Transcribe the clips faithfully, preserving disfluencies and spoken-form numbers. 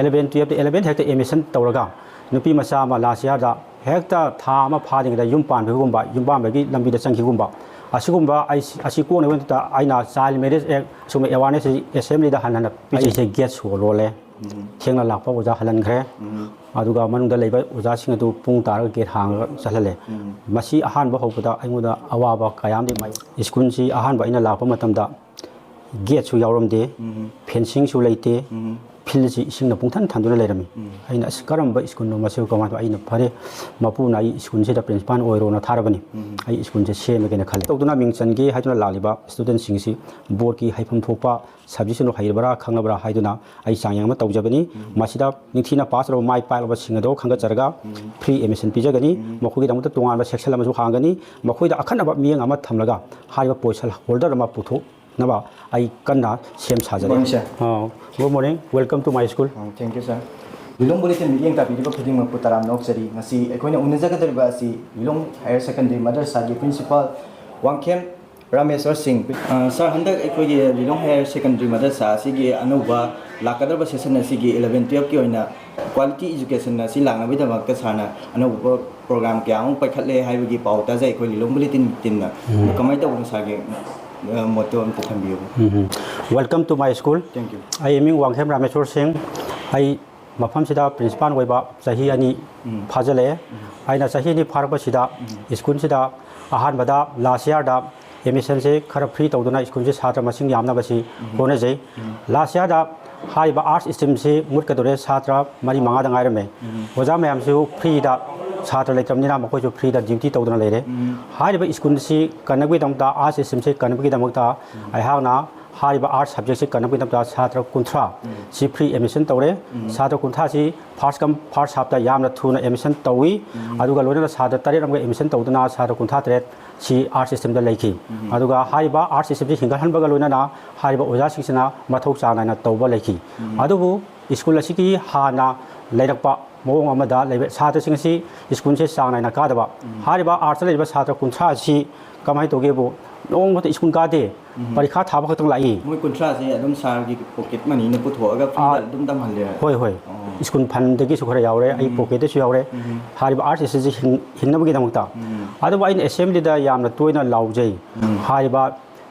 Eleven twelfth eleven ꯍꯦꯛꯇ admission ꯇꯧꯔꯒ ꯅꯨꯄꯤ ꯃꯆꯥ ꯑꯃ ꯂꯥꯁ ꯌꯥꯔꯗ ꯍꯦꯛꯇ ꯊꯥ ꯑꯃ ꯐꯥꯗ꯭ꯔꯤꯉꯩꯗ ꯌꯨꯝ ꯄꯥꯟꯕꯒꯨꯝꯕ, ꯌꯨꯝ ꯄꯥꯟꯕꯒꯤ ꯂꯝꯕꯤꯗ ꯆꯪꯈꯤꯒꯨꯝꯕ, ꯑꯁꯤꯒꯨꯝꯕ ꯑꯩ, ꯑꯁꯤ ꯀꯣꯛꯅꯕ ꯅꯠꯇ ꯑꯩꯅ ꯆꯥꯏꯜ ꯃꯦꯔꯦꯖ ꯑꯦꯛ ꯁꯨꯝꯕ ꯑꯦꯋꯥꯔꯅꯦꯁ ꯑꯦꯁꯦꯝꯕ꯭ꯂꯤꯗ ꯍꯟꯅ ꯍꯟꯅ ꯄꯤꯖꯩ꯫ ꯑꯩꯁꯦ ꯒꯦꯠ ꯁꯣ ꯂꯣꯜꯂꯦ꯫ ꯊꯦꯡꯅ ꯂꯥꯛꯄ ꯑꯣꯖꯥ ꯍꯜꯍꯟꯈ꯭ꯔꯦ꯫ ꯑꯗꯨꯒ ꯃꯅꯨꯡꯗ ꯂꯩꯕ ꯑꯣꯖꯥꯁꯤꯡ ꯑꯗꯨ ꯄꯨꯡ ꯇꯥꯔꯒ ꯒꯦꯠ ꯍꯥꯡꯉꯒ ꯆꯠꯍꯜꯂꯦ꯫ ꯃꯁꯤ ꯑꯍꯥꯟꯕ ꯍꯧꯕꯗ ꯑꯩꯉꯣꯟꯗ ꯑꯋꯥꯕ ꯀꯌꯥ ꯑꯃꯗꯤ ꯃꯥꯏ-, ꯁ꯭ꯀꯨꯜꯁꯤ ꯑꯍꯥꯟꯕ ꯑꯩꯅ ꯂꯥꯛꯄ ꯃꯇꯝꯗ ꯒꯦꯠꯁꯨ ꯌꯥꯎꯔꯝꯗꯦ, ꯐꯦꯟꯁꯤꯡꯁꯨ ꯂꯩꯇꯦ, ꯐꯤꯜꯁꯤ ꯏꯁꯤꯡꯅ ꯄꯨꯡꯊꯟ ꯊꯟꯗꯨꯅ ꯂꯩꯔꯝꯃꯤ꯫ ꯑꯩꯅ, "ꯑꯁ, ꯀꯔꯝꯕ ꯁ꯭ꯀꯨꯜꯅꯣ ꯃꯁꯤꯕꯨ, ꯀꯃꯥꯏꯅ ꯇꯧ?" ꯑꯩꯅ, "ꯐꯔꯦ, ꯃꯄꯨꯅ ꯑꯩ ꯁ꯭ꯀꯨꯜꯁꯤꯗ ꯄ꯭ꯔꯤꯟꯁꯤꯄꯥꯜ ꯑꯣꯏꯔꯣꯅ ꯊꯥꯔꯕꯅꯤ꯫ ꯑꯩ ꯁ꯭ꯀꯨꯜꯁꯦ ꯁꯦꯝꯃꯒꯦꯅ ꯈꯜꯂꯦ" ꯇꯧꯗꯨꯅ ꯃꯤꯡ ꯆꯟꯒꯦ ꯍꯥꯏꯗꯨꯅ ꯂꯥꯛꯂꯤꯕ ꯁ꯭ꯇꯨꯗꯦꯟꯁꯤꯡꯁꯤ ꯕꯣꯔꯗꯀꯤ ꯍꯩꯐꯝ ꯊꯣꯛꯄ ꯁꯕꯖꯦꯛꯁꯤꯡꯗꯣ ꯍꯩꯔꯕ꯭ꯔꯥ ꯈꯪꯂꯕ꯭ꯔꯥ ꯍꯥꯏꯗꯨꯅ ꯑꯩ ꯆꯥꯡꯌꯦꯡ ꯑꯃ ꯇꯧꯖꯕꯅꯤ꯫ ꯃꯁꯤꯗ ꯅꯤꯡꯊꯤꯅ ꯄꯥꯁ ꯇꯧꯔꯕ ꯃꯥꯏ ꯄꯥꯛꯂꯕꯁꯤꯡ ꯑꯗꯣ ꯈꯟꯒꯠꯆꯔꯒ ꯐ꯭ꯔꯤ ꯑꯦꯗꯃꯤꯁꯟ ꯄꯤꯖꯒꯅꯤ꯫ ꯃꯈꯣꯏꯒꯤꯗꯃꯛꯇ ꯇꯣꯉꯥꯟꯕ ꯁꯦꯛꯁꯟ ꯑꯃꯁꯨ ꯍꯥꯡꯒꯅꯤ꯫ ꯃꯈꯣꯏꯗ ꯑꯈꯟꯅꯕ ꯃꯤꯠꯌꯦꯡ ꯑꯃ ꯊꯝꯂꯒ ꯍꯥꯏꯔꯤꯕ ꯄꯣꯖꯤꯁꯟ ꯍꯣꯜꯗꯔ ꯑꯃ ꯄꯨꯊꯣꯛꯅꯕ ꯑꯩ ꯀꯟꯅ ꯁꯦꯝ ꯁꯥꯖꯔꯤ꯫ Good morning, sir. ꯑꯥ, good morning, welcome to my school. ꯑꯥ, thank you, sir. Lilong bulletin ꯃꯤꯠꯌꯦꯡ ꯇꯥꯕꯤꯔꯤꯕ ꯈꯨꯗꯤꯡꯃꯛꯄꯨ ꯇꯔꯥꯝꯅ ꯑꯣꯛꯆꯔꯤ꯫ ꯉꯁꯤ ꯑꯩꯈꯣꯏꯅ ꯎꯅꯖꯒꯗꯧꯔꯤꯕ ꯑꯁꯤ ꯂꯤꯂꯣꯡ ꯍꯥꯌꯔ ꯁꯦꯀꯦꯟꯗꯔꯤ ꯃꯗꯔꯁꯥꯒꯤ ꯄ꯭ꯔꯤꯟꯁꯤꯄꯥꯜ ꯋꯥꯡꯈꯦꯝ ꯔꯥꯃꯦꯁ꯭ꯋꯔ ꯁꯤꯡ꯫ ꯑ, ꯁꯥꯔ, ꯍꯟꯗꯛ ꯑꯩꯈꯣꯏꯒꯤ ꯂꯤꯂꯣꯡ ꯍꯥꯌꯔ ꯁꯦꯀꯦꯟꯗꯔꯤ ꯃꯗꯔꯁꯥ ꯑꯁꯤꯒꯤ ꯑꯅꯧꯕ ꯂꯥꯛꯀꯗꯧꯔꯤꯕ ꯁꯦꯁꯟ ꯑꯁꯤꯒꯤ ꯏꯂꯚꯦꯟ ꯇꯨꯌꯦꯜꯞꯀꯤ ꯑꯣꯏꯅ ꯀ꯭ꯋꯥꯂꯤꯇꯤ ꯏꯖꯨꯀꯦꯁꯟ ꯑꯁꯤ ꯂꯥꯛꯅꯕꯒꯤꯗꯃꯛꯇ ꯁꯥꯔꯅ ꯑꯅꯧꯕ ꯄ꯭ꯔꯣꯒ꯭ꯔꯥꯝ ꯀꯌꯥ ꯑꯃ ꯄꯥꯏꯈꯠꯂꯦ ꯍꯥꯏꯕꯒꯤ ꯄꯥꯎ ꯇꯥꯖꯩ ꯑꯩꯈꯣꯏ ꯂꯤꯂꯣꯡ ꯕꯨꯂꯦꯇꯤꯟ ꯇꯤꯝꯅ꯫ ꯎꯝ꯫ ꯀꯃꯥꯏꯅ ꯇꯧꯕꯅꯣ ꯁꯥꯔꯒꯤ, ꯑ, ꯃꯣꯠꯇꯣ ꯑꯝꯇ ꯊꯝꯕꯤꯌꯨ꯫ ꯎꯝ, ꯎꯝ꯫ Welcome to my school. Thank you. ꯑꯩ ꯃꯤꯡ ꯋꯥꯡꯈꯦꯝ ꯔꯥꯃꯦꯁ꯭ꯋꯔ ꯁꯤꯡ꯫ ꯑꯩ ꯃꯐꯝꯁꯤꯗ ꯄ꯭ꯔꯤꯟꯁꯤꯄꯥꯜ ꯑꯣꯏꯕ ꯆꯍꯤ ꯑꯅꯤ ꯎꯝ꯫ ꯐꯥꯖꯤꯜꯂꯛꯑꯦ꯫ ꯎꯝ꯫ ꯑꯩꯅ ꯆꯍꯤ ꯑꯅꯤ ꯐꯥꯔꯛꯄꯁꯤꯗ ꯎꯝ꯫ ꯁ꯭ꯀꯨꯜꯁꯤꯗ ꯑꯍꯥꯟꯕꯗ ꯂꯥꯁ ꯌꯥꯔꯗ ꯑꯦꯗꯃꯤꯁꯟꯁꯦ ꯈꯔ ꯐ꯭ꯔꯤ ꯇꯧꯗꯨꯅ ꯁ꯭ꯀꯨꯜꯁꯦ ꯁꯥꯇ꯭ꯔ ꯃꯁꯤꯡ ꯌꯥꯝꯅꯕꯁꯤ ꯎꯝ꯫ ꯍꯣꯠꯅꯖꯩ꯫ ꯎꯝ꯫ ꯂꯥꯁ ꯌꯥꯔꯗ ꯍꯥꯏꯔꯤꯕ ꯑꯥꯔꯠꯁ ꯁ꯭ꯇ꯭ꯔꯤꯝꯁꯤ ꯃꯨꯠꯀꯗꯧꯔꯦ, ꯁꯥꯇ꯭ꯔ ꯃꯔꯤ ꯃꯉꯥꯗ ꯉꯥꯏꯔꯝꯃꯦ꯫ ꯎꯝ꯫ ꯑꯣꯖꯥ ꯃꯌꯥꯝꯁꯨ ꯐ꯭ꯔꯤꯗ ꯁꯥꯇ꯭ꯔ ꯂꯩꯇ꯭ꯔꯕꯅꯤꯅ ꯃꯈꯣꯏꯁꯨ ꯐ꯭ꯔꯤꯗ ꯗ꯭ꯌꯨꯇꯤ ꯇꯧꯗꯨꯅ ꯂꯩꯔꯦ꯫ ꯎꯝ꯫ ꯍꯥꯏꯔꯤꯕ ꯁ꯭ꯀꯨꯜꯁꯤ ꯀꯟꯅꯕꯒꯤꯗꯃꯛꯇ, ꯑꯥꯔꯠꯁ ꯁ꯭ꯇ꯭ꯔꯤꯝꯁꯤ ꯀꯟꯅꯕꯒꯤꯗꯃꯛꯇ ꯎꯝ꯫ ꯑꯩꯍꯥꯛꯅ ꯍꯥꯏꯔꯤꯕ ꯑꯥꯔꯠꯁ ꯁꯕꯖꯦꯛꯁꯤ ꯀꯟꯅꯕꯒꯤꯗꯃꯛꯇ ꯁꯥꯇ꯭ꯔ ꯀꯨꯟꯊ꯭ꯔꯥ ꯎꯝ꯫ ꯁꯤ ꯐ꯭ꯔꯤ ꯑꯦꯗꯃꯤꯁꯟ ꯇꯧꯔꯦ꯫ ꯎꯝ꯫ ꯁꯥꯇ꯭ꯔ ꯀꯨꯟꯊ꯭ꯔꯥꯁꯤ ꯐꯥꯔꯁ ꯀꯝ ꯐꯥꯔꯁ ꯍꯥꯐꯇ ꯌꯥꯝꯅ ꯊꯨꯅ ꯑꯦꯗꯃꯤꯁꯟ ꯇꯧꯏ꯫ ꯎꯝ꯫ ꯑꯗꯨꯒ ꯂꯣꯏꯅꯅ ꯁꯥꯇ꯭ꯔ ꯇꯔꯦꯠ ꯑꯃꯒ ꯑꯦꯗꯃꯤꯁꯟ ꯇꯧꯗꯨꯅ ꯁꯥꯇ꯭ꯔ ꯀꯨꯟꯊ꯭ꯔꯥ ꯇꯔꯦꯠ ꯁꯤ ꯑꯥꯔꯠꯁ ꯁ꯭ꯇ꯭ꯔꯤꯝꯗ ꯂꯩꯈꯤ꯫ ꯎꯝ꯫ ꯑꯗꯨꯒ ꯍꯥꯏꯔꯤꯕ ꯑꯥꯔꯠꯁ ꯁ꯭ꯇ꯭ꯔꯤꯝꯁꯤ ꯍꯤꯡꯒꯠꯍꯟꯕꯒ ꯂꯣꯏꯅꯅ ꯍꯥꯏꯔꯤꯕ ꯑꯣꯖꯥꯁꯤꯡꯁꯤꯅ ꯃꯊꯧ ꯆꯥꯡ ꯅꯥꯏꯅ ꯇꯧꯕ ꯂꯩꯈꯤ꯫ ꯎꯝ꯫ ꯑꯗꯨꯕꯨ ꯁ꯭ꯀꯨꯜ ꯑꯁꯤꯒꯤ ꯍꯥꯟꯅ ꯂꯩꯔꯛꯄ ꯃꯑꯣꯡ ꯑꯃꯗ ꯂꯩꯕ ꯁꯥꯇ꯭ꯔꯁꯤꯡ ꯑꯁꯤ ꯁ꯭ꯀꯨꯜꯁꯦ ꯆꯥꯡ ꯅꯥꯏꯅ ꯀꯥꯗꯕ꯫ ꯎꯝ꯫ ꯍꯥꯏꯔꯤꯕ ꯑꯥꯔꯠꯁꯇ ꯂꯩꯔꯤꯕ ꯁꯥꯇ꯭ꯔ ꯀꯨꯟꯊ꯭ꯔꯥ ꯑꯁꯤ ꯀꯃꯥꯏꯅ ꯇꯧꯒꯦꯕꯨ, ꯅꯣꯡꯃꯇ ꯁ꯭ꯀꯨꯜ ꯀꯥꯗꯦ꯫ ꯄꯔꯤꯈꯥ ꯊꯥꯕ ꯈꯛꯇꯪ ꯂꯥꯛꯏ꯫ ꯃꯣꯏ ꯀꯨꯟꯊ꯭ꯔꯥꯁꯦ ꯑꯗꯨꯝ ꯁꯥꯔꯒꯤ ꯄꯣꯀꯦꯠ ꯃꯅꯤꯅ ꯄꯨꯊꯣꯛꯑꯒ ꯐ꯭ꯔꯤꯗ ꯑꯗꯨꯝ ꯇꯝꯍꯜꯂꯦ? ꯍꯣꯏ, ꯍꯣꯏ꯫ ꯁ꯭ꯀꯨꯜ ꯐꯟꯗꯒꯤꯁꯨ ꯈꯔ ꯌꯥꯎꯔꯦ, ꯑꯩ ꯄꯣꯀꯦꯠꯇꯁꯨ ꯌꯥꯎꯔꯦ꯫ ꯍꯥꯏꯔꯤꯕ ꯑꯥꯔꯠꯁ ꯑꯁꯤꯁꯦ ꯍꯤꯡ- ꯍꯤꯡꯅꯕꯒꯤꯗꯃꯛꯇ꯫ ꯑꯗꯨꯕꯨ ꯑꯩꯅ ꯑꯦꯁꯦꯝꯕ꯭ꯂꯤꯗ ꯌꯥꯝꯅ ꯇꯣꯏꯅ ꯂꯥꯎꯖꯩ꯫ ꯍꯥꯏꯔꯤꯕ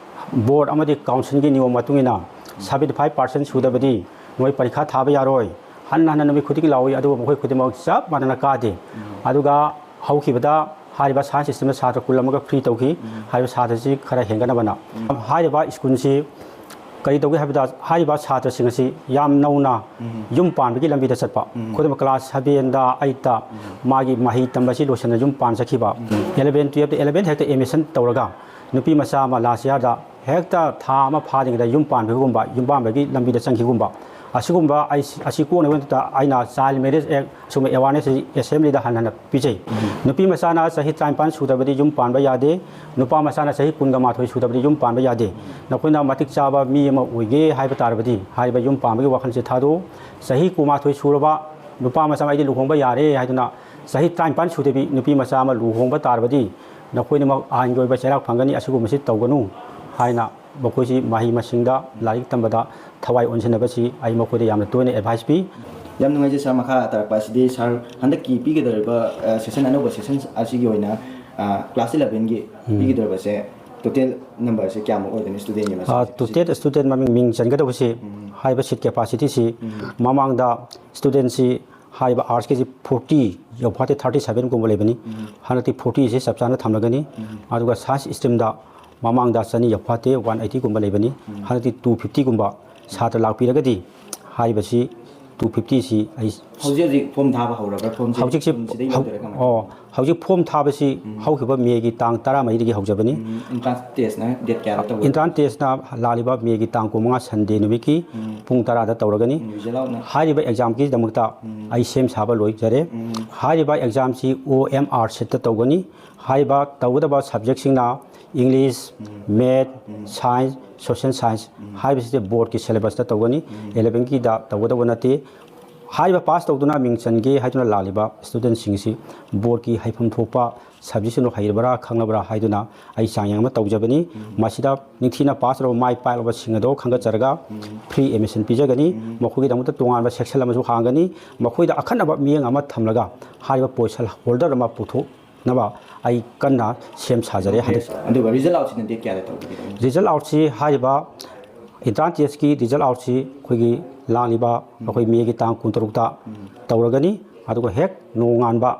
ꯕꯣꯔꯗ ꯑꯃꯗꯤ ꯀꯥꯎꯟꯁꯤꯜꯒꯤ ꯅꯤꯌꯣꯝ ꯃꯇꯨꯡ ꯏꯟꯅ seventy five percent ꯁꯨꯗꯕꯗꯤ ꯅꯣꯏ ꯄꯔꯤꯈꯥ ꯊꯥꯕ ꯌꯥꯔꯣꯏ꯫ ꯍꯟꯅ ꯍꯟꯅ ꯅꯨꯃꯤꯠ ꯈꯨꯗꯤꯡꯒꯤ ꯂꯥꯎꯏ, ꯑꯗꯨꯕꯨ ꯃꯈꯣꯏ ꯈꯨꯗꯤꯡꯃꯛ ꯆꯞ ꯃꯥꯟꯅꯅ ꯀꯥꯗꯦ꯫ ꯑꯗꯨꯒ ꯍꯧꯈꯤꯕꯗ ꯍꯥꯏꯔꯤꯕ ꯁꯥꯏꯟꯁ ꯁꯤꯁꯇꯦꯝꯗ ꯁꯥꯇ꯭ꯔ ꯀꯨꯟ ꯑꯃꯒ ꯐ꯭ꯔꯤ ꯇꯧꯈꯤ꯫ ꯍꯥꯏꯔꯤꯕ ꯁꯥꯇ꯭ꯔꯁꯤ ꯈꯔ ꯍꯦꯟꯒꯠꯅꯕꯅ꯫ ꯍꯥꯏꯔꯤꯕ ꯁ꯭ꯀꯨꯜꯁꯤ ꯀꯔꯤ ꯇꯧꯒꯦ ꯍꯥꯏꯕꯗ, ꯍꯥꯏꯔꯤꯕ ꯁꯥꯇ꯭ꯔꯁꯤꯡ ꯑꯁꯤ ꯌꯥꯝ ꯅꯧꯅ ꯌꯨꯝ ꯄꯥꯟꯕꯒꯤ ꯂꯝꯕꯤꯗ ꯆꯠꯄ, ꯈꯨꯗꯝ class sevenꯗ eightꯇ ꯃꯥꯒꯤ ꯃꯍꯩ ꯇꯝꯕꯁꯤ ꯂꯣꯏꯁꯤꯟꯅ ꯌꯨꯝ ꯄꯥꯟꯖꯈꯤꯕ, eleven twelveꯇ eleven ꯍꯦꯛꯇ admission ꯇꯧꯔꯒ ꯅꯨꯄꯤ ꯃꯆꯥ ꯑꯃ last yearꯗ ꯍꯦꯛꯇ ꯊꯥ ꯑꯃ ꯐꯥꯗ꯭ꯔꯤꯉꯩꯗ ꯌꯨꯝ ꯄꯥꯟꯕꯒꯨꯝꯕ, ꯌꯨꯝ ꯄꯥꯟꯕꯒꯤ ꯂꯝꯕꯤꯗ ꯆꯪꯈꯤꯒꯨꯝꯕ, ꯑꯁꯤꯒꯨꯝꯕ ꯑꯩ, ꯑꯁꯤ ꯀꯣꯛꯅꯕꯒꯤꯗꯃꯛꯇ ꯑꯩꯅ Child Marriage Act ꯑꯁꯤꯒꯨꯝꯕ awareness ꯑꯁꯤ assemblyꯗ ꯍꯟꯅ ꯍꯟꯅ ꯄꯤꯖꯩ꯫ ꯅꯨꯄꯤ ꯃꯆꯥꯅ ꯆꯍꯤ ꯇꯔꯥꯅꯤꯄꯥꯟ ꯁꯨꯗꯕꯗꯤ ꯌꯨꯝ ꯄꯥꯟꯕ ꯌꯥꯗꯦ, ꯅꯨꯄꯥ ꯃꯆꯥꯅ ꯆꯍꯤ ꯀꯨꯟꯒ ꯃꯥꯊꯣꯏ ꯁꯨꯗꯕꯗꯤ ꯌꯨꯝ ꯄꯥꯟꯕ ꯌꯥꯗꯦ꯫ ꯅꯈꯣꯏꯅ ꯃꯇꯤꯛ ꯆꯥꯕ ꯃꯤ ꯑꯃ ꯑꯣꯏꯒꯦ ꯍꯥꯏꯕ ꯇꯥꯔꯕꯗꯤ ꯍꯥꯏꯔꯤꯕ ꯌꯨꯝ ꯄꯥꯟꯕꯒꯤ ꯋꯥꯈꯜꯁꯦ ꯊꯥꯗꯣꯛꯎ꯫ ꯆꯍꯤ ꯀꯨꯟꯃꯥꯊꯣꯏ ꯁꯨꯔꯕ ꯅꯨꯄꯥ ꯃꯆꯥ ꯑꯃ "ꯑꯩꯗꯤ ꯂꯨꯍꯣꯡꯕ ꯌꯥꯔꯦ" ꯍꯥꯏꯗꯨꯅ ꯆꯍꯤ ꯇꯔꯥꯅꯤꯄꯥꯟ ꯁꯨꯗꯕꯤ ꯅꯨꯄꯤ ꯃꯆꯥ ꯑꯃ ꯂꯨꯍꯣꯡꯕ ꯇꯥꯔꯕꯗꯤ ꯅꯈꯣꯏꯅꯃꯛ ꯑꯥꯏꯟꯒꯤ ꯑꯣꯏꯕ ꯆꯩꯔꯥꯛ ꯐꯪꯒꯅꯤ, ꯑꯁꯤꯒꯨꯝꯕꯁꯤ ꯇꯧꯒꯅꯨ ꯍꯥꯏꯅ ꯃꯈꯣꯏꯁꯤ ꯃꯍꯩ ꯃꯁꯤꯡꯗ, ꯂꯥꯏꯔꯤꯛ ꯇꯝꯕꯗ ꯊꯋꯥꯏ ꯑꯣꯟꯁꯤꯟꯅꯕꯁꯤ ꯑꯩ ꯃꯈꯣꯏꯗ ꯌꯥꯝꯅ ꯇꯣꯏꯅ advice ꯄꯤ꯫ ꯌꯥꯝ ꯅꯨꯡꯉꯥꯏꯖꯩ ꯁꯥꯔ꯫ ꯃꯈꯥ ꯇꯥꯔꯛꯄ ꯑꯁꯤꯗꯤ ꯁꯥꯔ ꯍꯟꯗꯛꯀꯤ ꯄꯤꯒꯗꯧꯔꯤꯕ, ꯑ, session, ꯑꯅꯧꯕ session ꯑꯁꯤꯒꯤ ꯑꯣꯏꯅ, ꯑ, class elevenꯒꯤ ꯄꯤꯒꯗꯧꯔꯤꯕꯁꯦ total numberꯁꯦ ꯀꯌꯥꯃꯨꯛ ꯑꯣꯏꯒꯅꯤ studentꯒꯤ ꯃꯁꯤꯡꯁꯦ? Total student ꯃꯃꯤꯡ ꯃꯤꯡ ꯆꯟꯒꯗꯧꯕꯁꯤ ꯍꯥꯏꯔꯤꯕ seat capacityꯁꯤ ꯃꯃꯥꯡꯗ studentꯁꯤ ꯍꯥꯏꯔꯤꯕ artsꯀꯤꯁꯤ forty ꯌꯧꯐꯥꯠꯇꯦ, thirty sevenꯒꯨꯝꯕ ꯂꯩꯕꯅꯤ꯫ ꯍꯟꯗꯛꯇꯤ fortyꯁꯤ ꯆꯞ ꯆꯥꯅ ꯊꯝꯂꯒꯅꯤ꯫ ꯑꯗꯨꯒ science streamꯗ ꯃꯃꯥꯡꯗ ꯆꯅꯤ ꯌꯧꯐꯥꯠꯇꯦ, one eightyꯒꯨꯝꯕ ꯂꯩꯕꯅꯤ꯫ ꯍꯟꯗꯛꯇꯤ two fiftyꯒꯨꯝꯕ ꯁꯥꯇ꯭ꯔ ꯂꯥꯛꯄꯤꯔꯒꯗꯤ ꯍꯥꯏꯔꯤꯕꯁꯤ two fiftyꯁꯤ ꯑꯩ ꯍꯧꯖꯤꯛ ꯍꯧꯖꯤꯛ form ꯊꯥꯕ ꯍꯧꯔꯕ꯭ꯔꯥ? Formꯁꯦ ꯍꯧꯖꯤꯛꯁꯤ ꯁ꯭ꯀꯨꯜꯁꯤꯗꯒꯤ ꯍꯧ- ꯂꯧꯗꯣꯏꯔꯥ ꯀꯃꯥꯏꯅ ꯑꯣ, ꯇꯧꯕꯅꯣ? ꯍꯧꯖꯤꯛ form ꯊꯥꯕꯁꯤ ꯍꯧꯈꯤꯕ Mayꯒꯤ ꯇꯥꯡ ꯇꯔꯥꯃꯔꯤꯗꯒꯤ ꯍꯧꯖꯕꯅꯤ꯫ ꯎꯝ, entrance testꯅ date ꯀꯌꯥꯗ ꯇꯧꯒꯗꯕ? Entrance testꯅ ꯂꯥꯛꯂꯤꯕ Mayꯒꯤ ꯇꯥꯡ ꯀꯨꯟꯃꯉꯥ Sunday ꯅꯨꯃꯤꯠꯀꯤ ꯄꯨꯡ ꯇꯔꯥꯗ ꯇꯧꯔꯒꯅꯤ꯫ ꯎꯝ, result ꯅ? ꯍꯥꯏꯔꯤꯕ examꯒꯤꯗꯃꯛꯇ ꯑꯩ ꯁꯦꯝ ꯁꯥꯕ ꯂꯣꯏꯖꯔꯦ꯫ ꯍꯥꯏꯔꯤꯕ examꯁꯤ O M R sheetꯇ ꯇꯧꯒꯅꯤ꯫ ꯍꯥꯏꯔꯤꯕ ꯇꯧꯒꯗꯕ subjectꯁꯤꯡꯅ English, Math, Science, Social Science ꯍꯥꯏꯕꯁꯤꯗꯤ boardꯀꯤ syllabusꯇ ꯇꯧꯒꯅꯤ꯫ Elevenꯒꯤꯗ ꯇꯧꯒꯗꯧꯕ ꯅꯠꯇꯦ꯫ ꯍꯥꯏꯔꯤꯕ ꯄꯥꯁ ꯇꯧꯗꯨꯅ ꯃꯤꯡ ꯆꯟꯒꯦ ꯍꯥꯏꯗꯨꯅ ꯂꯥꯛꯂꯤꯕ ꯁ꯭ꯇꯨꯗꯦꯟꯁꯤꯡꯁꯤ ꯕꯣꯔꯗꯀꯤ ꯍꯩꯐꯝ ꯊꯣꯛꯄ ꯁꯕꯖꯦꯛꯁꯤꯡꯗꯨ ꯍꯩꯔꯕ꯭ꯔꯥ ꯈꯪꯂꯕ꯭ꯔꯥ ꯍꯥꯏꯗꯨꯅ ꯑꯩ ꯆꯥꯡꯌꯦꯡ ꯑꯃ ꯇꯧꯖꯕꯅꯤ꯫ ꯃꯁꯤꯗ ꯅꯤꯡꯊꯤꯅ ꯄꯥꯁ ꯇꯧꯔꯕ ꯃꯥꯏ ꯄꯥꯛꯂꯕꯁꯤꯡ ꯑꯗꯣ ꯈꯟꯒꯠꯆꯔꯒ ꯐ꯭ꯔꯤ ꯑꯦꯗꯃꯤꯁꯟ ꯄꯤꯖꯒꯅꯤ꯫ ꯃꯈꯣꯏꯒꯤꯗꯃꯛꯇ ꯇꯣꯉꯥꯟꯕ ꯁꯦꯛꯁꯟ ꯑꯃꯁꯨ ꯍꯥꯡꯒꯅꯤ꯫ ꯃꯈꯣꯏꯗ ꯑꯈꯟꯅꯕ ꯃꯤꯠꯌꯦꯡ ꯑꯃ ꯊꯝꯂꯒ ꯍꯥꯏꯔꯤꯕ ꯄꯣꯖꯤꯁꯟ ꯍꯣꯜꯗꯔ ꯑꯃ ꯄꯨꯊꯣꯛ ꯅꯕ ꯑꯩ ꯀꯟꯅ ꯁꯦꯝ ꯁꯥꯖꯔꯦ ꯍꯟꯗꯛ꯫ ꯑꯗꯨꯒ ꯔꯤꯖꯜ ꯑꯥꯎꯠꯁꯤꯅ ꯗꯦꯠ ꯀꯌꯥꯗ ꯇꯧꯒꯗꯒꯦ? ꯔꯤꯖꯜ ꯑꯥꯎꯠꯁꯤ ꯍꯥꯏꯔꯤꯕ ꯑꯦꯟꯇ꯭ꯔꯥꯟꯁ ꯇꯦꯁꯀꯤ ꯔꯤꯖꯜ ꯑꯥꯎꯠꯁꯤ ꯑꯩꯈꯣꯏꯒꯤ ꯂꯥꯛꯂꯤꯕ ꯑꯩꯈꯣꯏ ꯃꯦꯒꯤ ꯇꯥꯡ ꯀꯨꯟꯇꯔꯨꯛꯇ ꯇꯧꯔꯒꯅꯤ꯫ ꯑꯗꯨꯒ ꯍꯦꯛ ꯅꯣꯡꯉꯥꯟꯕ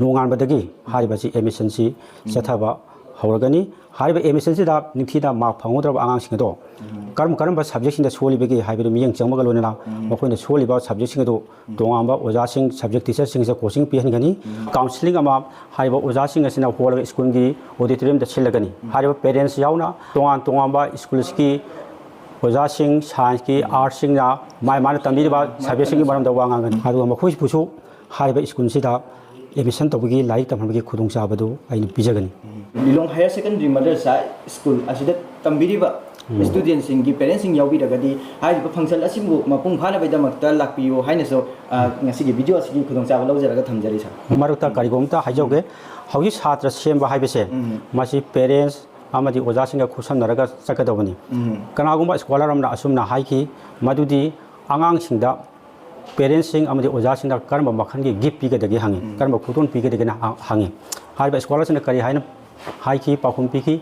ꯅꯣꯡꯉꯥꯟꯕꯗꯒꯤ ꯍꯥꯏꯔꯤꯕꯁꯤ ꯑꯦꯗꯃꯤꯁꯟꯁꯤ ꯆꯠꯊꯕ ꯍꯧꯔꯒꯅꯤ꯫ ꯍꯥꯏꯔꯤꯕ ꯑꯦꯗꯃꯤꯁꯟꯁꯤꯗ ꯅꯤꯡꯊꯤꯅ ꯃꯥꯔꯛ ꯐꯪꯍꯧꯗ꯭ꯔꯕ ꯑꯉꯥꯡꯁꯤꯡ ꯑꯗꯣ ꯀꯔꯝ ꯀꯔꯝꯕ ꯁꯕꯖꯦꯛꯁꯤꯡꯗ ꯁꯣꯜꯂꯤꯕꯒꯦ ꯍꯥꯏꯕꯗꯨ ꯃꯤꯠꯌꯦꯡ ꯆꯪꯕꯒ ꯂꯣꯏꯅꯅ ꯃꯈꯣꯏꯅ ꯁꯣꯜꯂꯤꯕ ꯁꯕꯖꯦꯛꯁꯤꯡ ꯑꯗꯨ ꯇꯣꯉꯥꯟꯕ ꯑꯣꯖꯥꯁꯤꯡ, ꯁꯕꯖꯦꯛ ꯇꯤꯆꯔꯁꯤꯡꯁꯤꯗ ꯀꯣꯆꯤꯡ ꯄꯤꯍꯟꯒꯅꯤ꯫ ꯀꯥꯎꯟꯁꯤꯂꯤꯡ ꯑꯃ ꯍꯥꯏꯔꯤꯕ ꯑꯣꯖꯥꯁꯤꯡ ꯑꯁꯤꯅ ꯍꯣꯜꯂꯒ ꯁ꯭ꯀꯨꯜꯒꯤ ꯑꯣꯗꯤꯇꯣꯔꯤꯌꯝꯗ ꯁꯤꯜꯂꯒꯅꯤ꯫ ꯍꯥꯏꯔꯤꯕ ꯄꯦꯔꯦꯟꯁ ꯌꯥꯎꯅ ꯇꯣꯉꯥꯟ ꯇꯣꯉꯥꯟꯕ ꯁ꯭ꯀꯨꯜꯁꯤꯒꯤ ꯑꯣꯖꯥꯁꯤꯡ, ꯁꯥꯏꯟꯁꯀꯤ, ꯑꯥꯔꯠꯁꯁꯤꯡꯅ ꯃꯥꯏ ꯃꯥꯅ ꯇꯝꯕꯤꯔꯤꯕ ꯁꯕꯖꯦꯛꯁꯤꯡꯒꯤ ꯃꯔꯝꯗ ꯋꯥ ꯉꯥꯡꯒꯅꯤ꯫ ꯑꯗꯨꯒ ꯃꯈꯣꯏꯕꯨꯁꯨ ꯍꯥꯏꯔꯤꯕ ꯁ꯭ꯀꯨꯜꯁꯤꯗ ꯑꯦꯗꯃꯤꯁꯟ ꯇꯧꯕꯒꯤ, ꯂꯥꯏꯔꯤꯛ ꯇꯝꯍꯟꯕꯒꯤ ꯈꯨꯗꯣꯡꯆꯥꯕꯗꯨ ꯑꯩꯅ ꯄꯤꯖꯒꯅꯤ꯫ ꯂꯤꯂꯣꯡ ꯍꯥꯌꯔ ꯁꯦꯀꯦꯟꯗꯔꯤ ꯃꯗꯔꯁꯥ ꯁ꯭ꯀꯨꯜ ꯑꯁꯤꯗ ꯇꯝꯕꯤꯔꯤꯕ ꯁ꯭ꯇꯨꯗꯦꯟꯁꯤꯡꯒꯤ ꯄꯦꯔꯦꯟꯁꯁꯤꯡ ꯌꯥꯎꯕꯤꯔꯒꯗꯤ ꯍꯥꯏꯔꯤꯕ ꯐꯪꯁꯟ ꯑꯁꯤꯕꯨ ꯃꯄꯨꯡ ꯐꯥꯅꯕꯒꯤꯗꯃꯛꯇ ꯂꯥꯛꯄꯤꯌꯨ ꯍꯥꯏꯅꯁꯨ, ꯑ, ꯉꯁꯤꯒꯤ ꯚꯤꯗꯤꯑꯣ ꯑꯁꯤꯒꯤ ꯈꯨꯗꯣꯡꯆꯥꯕ ꯂꯧꯖꯔꯒ ꯊꯝꯖꯔꯤ, ꯁꯥꯔ꯫ ꯃꯔꯛꯇ ꯀꯔꯤꯒꯨꯝꯕ ꯑꯝꯇ ꯍꯥꯏꯖꯍꯧꯒꯦ꯫ ꯍꯧꯖꯤꯛ ꯁꯥꯇ꯭ꯔ ꯁꯦꯝꯕ ꯍꯥꯏꯕꯁꯦ ꯃꯁꯤ ꯄꯦꯔꯦꯟꯁ ꯑꯃꯗꯤ ꯑꯣꯖꯥꯁꯤꯡꯒ ꯈꯨꯠꯁꯝꯅꯔꯒ ꯆꯠꯀꯗꯧꯕꯅꯤ꯫ ꯀꯅꯥꯒꯨꯝꯕ ꯁ꯭ꯀꯣꯂꯔ ꯑꯃꯅ ꯑꯁꯨꯝꯅ ꯍꯥꯏꯈꯤ, ꯃꯗꯨꯗꯤ ꯑꯉꯥꯡꯁꯤꯡꯗ ꯄꯦꯔꯦꯟꯁꯁꯤꯡ ꯑꯃꯗꯤ ꯑꯣꯖꯥꯁꯤꯡꯗ ꯀꯔꯝꯕ ꯃꯈꯜꯒꯤ ꯒꯤꯐ ꯄꯤꯒꯗꯒꯦ ꯍꯪꯉꯤ, ꯀꯔꯝꯕ ꯈꯨꯗꯣꯜ ꯄꯤꯒꯗꯒꯦꯅ ꯍ-, ꯍꯪꯉꯤ꯫ ꯍꯥꯏꯔꯤꯕ ꯁ꯭ꯀꯣꯂꯔꯁꯤꯡꯅ ꯀꯔꯤ ꯍꯥꯏꯅ ꯍꯥꯏꯈꯤ, ꯄꯥꯎꯈꯨꯝ ꯄꯤꯈꯤ?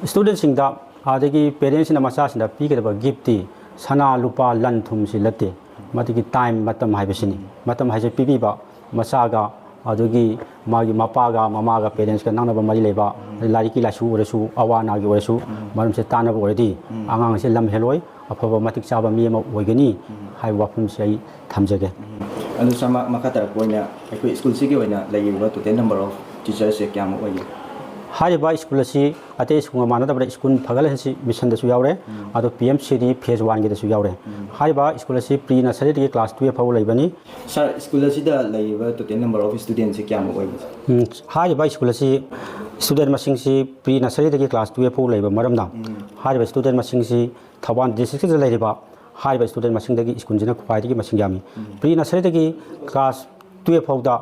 ꯁ꯭ꯇꯨꯗꯦꯟꯁꯤꯡꯗ, ꯑꯗꯒꯤ ꯄꯦꯔꯦꯟꯁꯁꯤꯡꯅ ꯃꯆꯥꯁꯤꯡꯗ ꯄꯤꯒꯗꯕ ꯒꯤꯐꯇꯤ ꯁꯅꯥ, ꯂꯨꯄꯥ, ꯂꯟ ꯊꯨꯝꯁꯤ ꯅꯠꯇꯦ, ꯃꯗꯨꯒꯤ ꯇꯥꯏꯝ, ꯃꯇꯝ ꯍꯥꯏꯕꯁꯤꯅꯤ꯫ ꯃꯇꯝ ꯍꯥꯏꯁꯦ ꯄꯤꯕꯤꯕ, ꯃꯆꯥꯒ ꯑꯗꯨꯒꯤ ꯃꯥꯒꯤ ꯃꯄꯥꯒ ꯃꯃꯥꯒ ꯄꯦꯔꯦꯟꯁꯀ ꯅꯛꯅꯕ ꯃꯔꯤ ꯂꯩꯕ, ꯑꯗꯩ ꯂꯥꯏꯔꯤꯛꯀꯤ ꯂꯥꯏꯁꯨ ꯑꯣꯏꯔꯁꯨ, ꯑꯋꯥ ꯑꯅꯥꯒꯤ ꯑꯣꯏꯔꯁꯨ, ꯃꯔꯝꯁꯦ ꯇꯥꯟꯅꯕ ꯑꯣꯏꯔꯗꯤ ꯑꯉꯥꯡꯁꯦ ꯂꯝ ꯍꯦꯜꯂꯣꯏ, ꯑꯐꯕ ꯃꯇꯤꯛ ꯆꯥꯕ ꯃꯤ ꯑꯃ ꯑꯣꯏꯒꯅꯤ ꯍꯥꯏꯕ ꯋꯥꯐꯝꯁꯦ ꯑꯩ ꯊꯝꯖꯒꯦ꯫ ꯑꯗꯨ ꯁꯥꯔ, ꯃ-, ꯃꯈꯥ ꯇꯥꯔꯛꯄ ꯑꯣꯏꯅ ꯑꯩꯈꯣꯏ ꯁ꯭ꯀꯨꯜꯁꯤꯒꯤ ꯑꯣꯏꯅ ꯂꯩꯔꯤꯕ total number of teacherꯁꯦ ꯀꯌꯥꯃꯨꯛ ꯑꯣꯏꯒꯦ? ꯍꯥꯏꯔꯤꯕ ꯁ꯭ꯀꯨꯜ ꯑꯁꯤ ꯑꯇꯩ ꯁ꯭ꯀꯨꯜꯒ ꯃꯥꯟꯅꯗꯕꯗ ꯁ꯭ꯀꯨꯜ ꯐꯒꯠꯍꯟꯁꯤ ꯃꯤꯁꯟꯗꯁꯨ ꯌꯥꯎꯔꯦ, ꯑꯗꯣ ꯄꯤ ꯑꯦꯝ ꯁꯤ ꯗꯤ phase oneꯒꯤꯗꯁꯨ ꯌꯥꯎꯔꯦ꯫ ꯍꯥꯏꯔꯤꯕ ꯁ꯭ꯀꯨꯜ ꯑꯁꯤ pre nurseryꯗꯒꯤ class twelve ꯐꯥꯎꯕ ꯂꯩꯕꯅꯤ꯫ ꯁꯥꯔ, ꯁ꯭ꯀꯨꯜ ꯑꯁꯤꯗ ꯂꯩꯔꯤꯕ total number of studentꯁꯦ ꯀꯌꯥꯃꯨꯛ ꯑꯣꯏꯒꯦ? ꯎꯝ, ꯍꯥꯏꯔꯤꯕ ꯁ꯭ꯀꯨꯜ ꯑꯁꯤ student ꯃꯁꯤꯡꯁꯤ pre nurseryꯗꯒꯤ class twelve ꯐꯥꯎ ꯂꯩꯕ ꯃꯔꯝꯅ, ꯍꯥꯏꯔꯤꯕ student ꯃꯁꯤꯡꯁꯤ ꯊꯧꯕꯥꯜ districtꯁꯤꯗ ꯂꯩꯔꯤꯕ ꯍꯥꯏꯔꯤꯕ ꯁ꯭ꯇꯨꯗꯦꯟ ꯃꯁꯤꯡꯗꯒꯤ ꯁ꯭ꯀꯨꯜꯁꯤꯅ ꯈ꯭ꯋꯥꯏꯗꯒꯤ ꯃꯁꯤꯡ ꯌꯥꯝꯃꯤ꯫ ꯄ꯭ꯔꯤ ꯅꯁꯔꯤꯗꯒꯤ ꯀ꯭ꯂꯥꯁ ꯇꯨꯌꯦꯜꯐ ꯐꯥꯎꯗ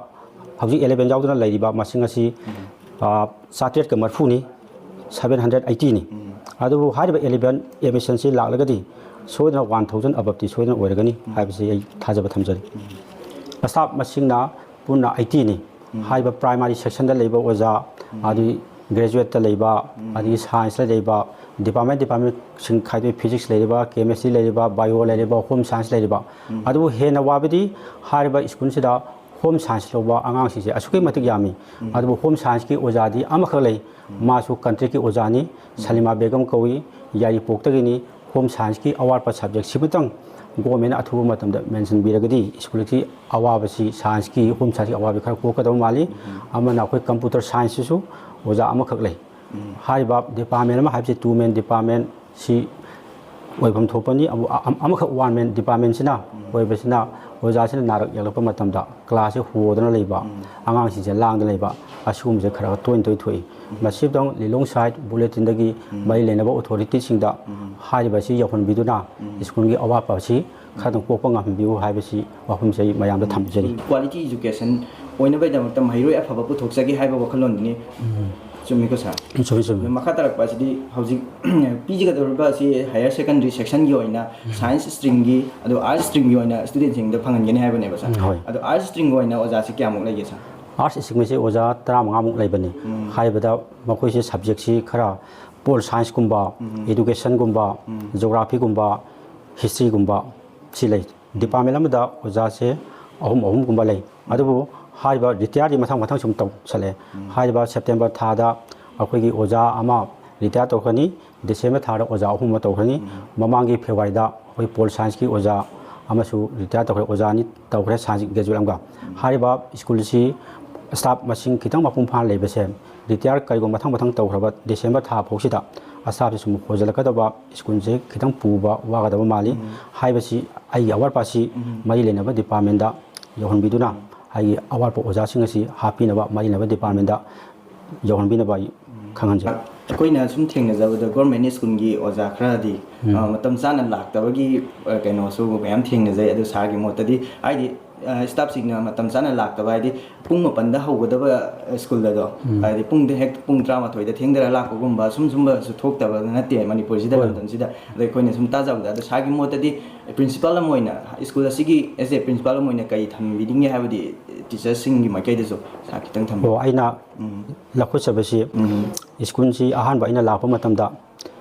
ꯍꯧꯖꯤꯛ ꯑꯦꯂꯦꯚꯦꯟ ꯌꯥꯎꯗꯅ ꯂꯩꯔꯤꯕ ꯃꯁꯤꯡ ꯑꯁꯤ, ꯑ, ꯆꯥꯇ꯭ꯔꯦꯠꯀ ꯃꯔꯤꯐꯨꯅꯤ, ꯁꯚꯦꯟ ꯍꯟꯗ꯭ꯔꯦꯠ ꯑꯩꯠꯇꯤꯅꯤ꯫ ꯑꯗꯨꯕꯨ ꯍꯥꯏꯔꯤꯕ ꯑꯦꯂꯦꯚꯦꯟ ꯑꯦꯗꯃꯤꯁꯟꯁꯤ ꯂꯥꯛꯂꯒꯗꯤ ꯁꯣꯏꯗꯅ ꯋꯥꯟ ꯊꯥꯎꯖꯟ ꯑꯕꯞꯇꯤ ꯁꯣꯏꯗꯅ ꯑꯣꯏꯔꯒꯅꯤ ꯍꯥꯏꯕꯁꯤ ꯑꯩ ꯊꯥꯖꯕ ꯊꯝꯖꯔꯤ꯫ ꯁ꯭ꯇꯥꯐ ꯃꯁꯤꯡꯅ ꯄꯨꯟꯅ ꯑꯩꯠꯇꯤꯅꯤ꯫ ꯍꯥꯏꯔꯤꯕ ꯄ꯭ꯔꯥꯏꯃꯥꯔꯤ ꯁꯦꯛꯁꯟꯗ ꯂꯩꯕ ꯑꯣꯖꯥ, ꯑꯗꯒꯤ ꯒ꯭ꯔꯦꯖꯨꯋꯦꯠꯇ ꯂꯩꯕ, ꯑꯗꯒꯤ ꯁꯥꯏꯟꯁꯇ ꯂꯩꯕ, ꯗꯤꯄꯥꯔꯠꯃꯦꯟ ꯗꯤꯄꯥꯔꯠꯃꯦꯟꯁꯤꯡ ꯈꯥꯏꯗꯣꯛꯏ, ꯐꯤꯖꯤꯛꯁ ꯂꯩꯔꯤꯕ, ꯀꯦꯃꯦꯁꯇ꯭ꯔꯤ ꯂꯩꯔꯤꯕ, ꯕꯥꯏꯑꯣ ꯂꯩꯔꯤꯕ, ꯍꯣꯝ ꯁꯥꯏꯟꯁ ꯂꯩꯔꯤꯕ꯫ ꯑꯗꯨꯕꯨ ꯍꯦꯟꯅ ꯋꯥꯕꯗꯤ ꯍꯥꯏꯔꯤꯕ ꯁ꯭ꯀꯨꯜꯁꯤꯗ ꯍꯣꯝ ꯁꯥꯏꯟꯁ ꯂꯧꯕ ꯑꯉꯥꯡꯁꯤꯡꯁꯦ ꯑꯁꯨꯛꯀꯤ ꯃꯇꯤꯛ ꯌꯥꯝꯃꯤ꯫ ꯑꯗꯨꯕꯨ ꯍꯣꯝ ꯁꯥꯏꯟꯁꯀꯤ ꯑꯣꯖꯥꯗꯤ ꯑꯃꯈꯛ ꯂꯩ, ꯃꯥꯁꯨ ꯀꯟꯇ꯭ꯔꯤꯛꯀꯤ ꯑꯣꯖꯥꯅꯤ, ꯁꯂꯤꯃꯥ ꯕꯦꯒꯝ ꯀꯧꯏ, ꯌꯥꯏꯔꯤꯄꯣꯛꯇꯒꯤꯅꯤ꯫ ꯍꯣꯝ ꯁꯥꯏꯟꯁꯀꯤ ꯑꯋꯥꯠꯄ ꯁꯕꯖꯦꯛꯁꯤꯃꯇꯪ ꯒꯣꯔꯃꯦꯟꯅ ꯑꯊꯨꯕ ꯃꯇꯝꯗ ꯃꯦꯟꯁꯤꯟꯕꯤꯔꯒꯗꯤ ꯁ꯭ꯀꯨꯜꯒꯤ ꯑꯋꯥꯕꯁꯤ, ꯁꯥꯏꯟꯁꯀꯤ, ꯍꯣꯝ ꯁꯥꯏꯟꯁꯀꯤ ꯑꯋꯥꯕ ꯈꯔ ꯀꯣꯛꯀꯗꯕ ꯃꯥꯜꯂꯤ꯫ ꯑꯃꯅ ꯑꯩꯈꯣꯏ ꯀꯝꯄ꯭ꯌꯨꯇꯔ ꯁꯥꯏꯟꯁꯁꯤꯁꯨ ꯑꯣꯖꯥ ꯑꯃꯈꯛ ꯂꯩ꯫ ꯍꯥꯏꯔꯤꯕ ꯗꯤꯄꯥꯔꯠꯃꯦꯟ ꯑꯃ ꯍꯥꯏꯕꯁꯤ ꯇꯨ ꯃꯦꯟ ꯗꯤꯄꯥꯔꯠꯃꯦꯟꯁꯤ ꯑꯣꯏꯐꯝ ꯊꯣꯛꯄꯅꯤ꯫ ꯑꯃꯨ-, ꯑ-, ꯑꯃꯈꯛ ꯋꯥꯟ ꯃꯦꯟ ꯗꯤꯄꯥꯔꯠꯃꯦꯟꯁꯤꯅ ꯑꯣꯏꯕꯁꯤꯅ ꯑꯣꯖꯥꯁꯤꯅ ꯅꯥꯔꯛ ꯌꯦꯛꯂꯛꯄ ꯃꯇꯝꯗ ꯀ꯭ꯂꯥꯁꯁꯦ ꯍꯣꯗꯅ ꯂꯩꯕ, ꯑꯉꯥꯡꯁꯤꯡꯁꯦ ꯂꯥꯡꯗꯅ ꯂꯩꯕ, ꯑꯁꯤꯒꯨꯝꯕꯁꯦ ꯈꯔ ꯈꯔ ꯇꯣꯏꯅ ꯇꯣꯏꯅ ꯊꯣꯛꯏ꯫ ꯃꯁꯤꯗꯪ ꯂꯤꯂꯣꯡ ꯁꯥꯏꯠ ꯕꯨꯂꯦꯇꯤꯟꯗꯒꯤ ꯃꯔꯤ ꯂꯩꯅꯕ ꯑꯣꯊꯣꯔꯤꯇꯤꯁꯤꯡꯗ ꯍꯥꯏꯔꯤꯕ ꯑꯁꯤ ꯌꯧꯍꯟꯕꯤꯗꯨꯅ ꯁ꯭ꯀꯨꯜꯒꯤ ꯑꯋꯥꯠꯄ ꯑꯁꯤ ꯈꯔꯗꯪ ꯀꯣꯛꯄ ꯉꯝꯍꯟꯕꯤꯌꯨ ꯍꯥꯏꯕꯁꯤ ꯋꯥꯐꯝꯁꯦ ꯑꯩ ꯃꯌꯥꯝꯗ ꯊꯝꯖꯔꯤ꯫ ꯀ꯭ꯋꯥꯂꯤꯇꯤ ꯏꯖꯨꯀꯦꯁꯟ ꯑꯣꯏꯅꯕꯒꯤꯗꯃꯛꯇ ꯃꯍꯩꯔꯣꯏ ꯑꯐꯕ ꯄꯨꯊꯣꯛꯆꯒꯦ ꯍꯥꯏꯕ ꯋꯥꯈꯜꯂꯣꯟꯗꯨꯅꯤ꯫ ꯆꯨꯝꯃꯤꯀꯣ ꯁꯥꯔ? ꯆꯨꯝꯃꯤ, ꯆꯨꯝꯃꯤ꯫ ꯑꯗꯨ ꯃꯈꯥ ꯇꯥꯔꯛꯄ ꯑꯁꯤꯗꯤ ꯍꯧꯖꯤꯛ ꯄꯤꯒꯗꯧꯔꯤꯕ ꯑꯁꯤ ꯍꯥꯌꯔ ꯁꯦꯀꯦꯟꯗꯔꯤ ꯁꯦꯛꯁꯟꯒꯤ ꯑꯣꯏꯅ ꯁꯥꯏꯟꯁ ꯁ꯭ꯇ꯭ꯔꯤꯝꯒꯤ ꯑꯗꯨ ꯑꯥꯔꯠꯁ ꯁ꯭ꯇ꯭ꯔꯤꯝꯒꯤ ꯑꯣꯏꯅ ꯁ꯭ꯇꯨꯗꯦꯟꯁꯤꯡꯗ ꯐꯪꯍꯟꯒꯅꯤ ꯍꯥꯏꯕꯅꯦꯕ ꯁꯥꯔ꯫ ꯎꯝ, ꯍꯣꯏ꯫ ꯑꯗꯣ ꯑꯥꯔꯠꯁ ꯁ꯭ꯇ꯭ꯔꯤꯝꯒꯤ ꯑꯣꯏꯅ ꯑꯣꯖꯥꯁꯤ ꯀꯌꯥꯃꯨꯛ ꯂꯩꯒꯦ ꯁꯥꯔ? ꯑꯥꯔꯠꯁ ꯁ꯭ꯇ꯭ꯔꯤꯝꯁꯦ ꯑꯣꯖꯥ ꯇꯔꯥꯃꯉꯥꯃꯨꯛ ꯂꯩꯕꯅꯤ꯫ ꯍꯥꯏꯕꯗ ꯃꯈꯣꯏꯁꯦ ꯁꯕꯖꯦꯛꯁꯤ ꯈꯔ ꯄꯣꯜ ꯁꯥꯏꯟꯁꯀꯨꯝꯕ, ꯏꯗꯨꯀꯦꯁꯟꯒꯨꯝꯕ, ꯖꯣꯒ꯭ꯔꯥꯐꯤꯒꯨꯝꯕ, ꯍꯤꯁꯇ꯭ꯔꯤꯒꯨꯝꯕ ꯁꯤ ꯂꯩ꯫ ꯗꯤꯄꯥꯔꯠꯃꯦꯟ ꯑꯃꯗ ꯑꯣꯖꯥꯁꯦ ꯑꯍꯨꯝ ꯑꯍꯨꯝꯒꯨꯝꯕ ꯂꯩ꯫ ꯑꯗꯨꯕꯨ ꯍꯥꯏꯔꯤꯕ ꯔꯤꯇꯥꯌꯔꯗꯤ ꯃꯊꯪ ꯃꯊꯪ ꯁꯨꯝ ꯇꯧꯁꯜꯂꯛꯑꯦ꯫ ꯍꯥꯏꯔꯤꯕ ꯁꯦꯞꯇꯦꯝꯕꯔ ꯊꯥꯗ ꯑꯩꯈꯣꯏꯒꯤ ꯑꯣꯖꯥ ꯑꯃ ꯔꯤꯇꯥꯌꯔ ꯇꯧꯈ꯭ꯔꯅꯤ, ꯗꯤꯁꯦꯝꯕꯔ ꯊꯥꯗ ꯑꯣꯖꯥ ꯑꯍꯨꯝ ꯑꯃ ꯇꯧꯈ꯭ꯔꯅꯤ꯫ ꯃꯃꯥꯡꯒꯤ ꯐꯦꯕ꯭ꯔꯨꯋꯥꯔꯤꯗ ꯑꯩꯈꯣꯏ ꯄꯣꯜ ꯁꯥꯏꯟꯁꯀꯤ ꯑꯣꯖꯥ ꯑꯃꯁꯨ ꯔꯤꯇꯥꯌꯔ ꯇꯧꯈ꯭ꯔꯦ, ꯑꯣꯖꯥ ꯑꯅꯤ ꯇꯧꯈ꯭ꯔꯦ ꯁꯥꯏꯟꯁ ꯒ꯭ꯔꯦꯖꯨꯋꯦꯠ ꯑꯃꯒ꯫ ꯍꯥꯏꯔꯤꯕ ꯁ꯭ꯀꯨꯜꯁꯤ ꯁ꯭ꯇꯥꯐ ꯃꯁꯤꯡ ꯈꯤꯇꯪ ꯃꯄꯨꯡ ꯐꯥꯅ ꯂꯩꯕꯁꯦ ꯔꯤꯇꯥꯌꯔ ꯀꯔꯤꯒꯨꯝꯕ ꯃꯊꯪ ꯃꯊꯪ ꯇꯧꯈ꯭ꯔꯕ ꯗꯤꯁꯦꯝꯕꯔ ꯊꯥ ꯐꯥꯎꯁꯤꯗ ꯁ꯭ꯇꯥꯐꯁꯤ ꯁꯨꯝ ꯍꯣꯖꯤꯜꯂꯛꯀꯗꯕ, ꯁ꯭ꯀꯨꯜꯁꯦ ꯈꯤꯇꯪ ꯄꯨꯕ ꯋꯥꯒꯗꯕ ꯃꯥꯜꯂꯤ꯫ ꯍꯥꯏꯕꯁꯤ ꯑꯩꯒꯤ ꯑꯋꯥꯠꯄ ꯑꯁꯤ ꯃꯔꯤ ꯂꯩꯅꯕ ꯗꯤꯄꯥꯔꯠꯃꯦꯟꯗ ꯌꯧꯍꯟꯕꯤꯗꯨꯅ ꯑꯩꯒꯤ ꯑꯋꯥꯠꯄ ꯑꯣꯖꯥꯁꯤꯡ ꯑꯁꯤ ꯍꯥꯞꯄꯤꯅꯕ ꯃꯔꯤ ꯂꯩꯅꯕ ꯗꯤꯄꯥꯔꯠꯃꯦꯟꯗ ꯌꯧꯍꯟꯕꯤꯅꯕ ꯑꯩ ꯈꯪꯍꯟꯖꯔꯤ꯫ ꯑꯩꯈꯣꯏꯅ ꯁꯨꯝ ꯊꯦꯡꯅꯖꯕꯗ ꯒꯣꯔꯃꯦꯟ ꯁ꯭ꯀꯨꯜꯒꯤ ꯑꯣꯖꯥ ꯈꯔꯗꯤ, ꯎꯝ꯫ ꯑ, ꯃꯇꯝ ꯆꯥꯅ ꯂꯥꯛꯇꯕꯒꯤ, ꯑ, ꯀꯩꯅꯣꯁꯨ ꯃꯌꯥꯝ ꯊꯦꯡꯅꯖꯩ꯫ ꯑꯗꯨ ꯁꯥꯔꯒꯤ ꯃꯣꯠꯇꯗꯤ, ꯍꯥꯏꯗꯤ, ꯑ, ꯁ꯭ꯇꯥꯐꯁꯤꯡꯅ ꯃꯇꯝ ꯆꯥꯅ ꯂꯥꯛꯇꯕ ꯍꯥꯏꯗꯤ ꯄꯨꯡ ꯃꯥꯄꯟꯗ ꯍꯧꯒꯗꯕ, ꯑ, ꯁ꯭ꯀꯨꯜ ꯑꯗꯣ, ꯎꯝ꯫ ꯍꯥꯏꯗꯤ ꯄꯨꯡꯗ ꯍꯦꯛ ꯄꯨꯡ ꯇꯔꯥꯃꯥꯊꯣꯏꯗ ꯊꯦꯡꯊꯔ ꯂꯥꯛꯄꯒꯨꯝꯕ ꯁꯨꯝ ꯁꯨꯝꯕꯁꯨ ꯊꯣꯛꯇꯕ ꯅꯠꯇꯦ ꯃꯅꯤꯄꯨꯔꯁꯤꯗ, ꯍꯣꯏ꯫ ꯂꯝꯗꯝꯁꯤꯗ꯫ ꯑꯗꯣ ꯑꯩꯈꯣꯏꯅ ꯁꯨꯝ ꯇꯥꯖꯕꯗ, ꯑꯗꯣ ꯁꯥꯔꯒꯤ ꯃꯣꯠꯇꯗꯤ ꯄ꯭ꯔꯤꯟꯁꯤꯄꯥꯜ ꯑꯃ ꯑꯣꯏꯅ, ꯁ꯭ꯀꯨꯜ ꯑꯁꯤꯒꯤ as a principal ꯑꯃ ꯑꯣꯏꯅ ꯀꯔꯤ ꯊꯝꯕꯤꯅꯤꯡꯉꯦ ꯍꯥꯏꯕꯗꯤ ꯇꯤꯆꯔꯁꯤꯡꯒꯤ ꯃꯥꯏꯀꯩꯗꯁꯨ ꯁꯥꯔ ꯈꯤꯇꯪ ꯊꯝꯕꯤꯌꯨ꯫ ꯑꯣ, ꯑꯩꯅ ꯎꯝ꯫ ꯂꯧꯈꯠꯆꯕꯁꯤ ꯎꯝ꯫ ꯁ꯭ꯀꯨꯜꯁꯤ ꯑꯍꯥꯟꯕ ꯑꯩꯅ ꯂꯥꯛꯄ ꯃꯇꯝꯗ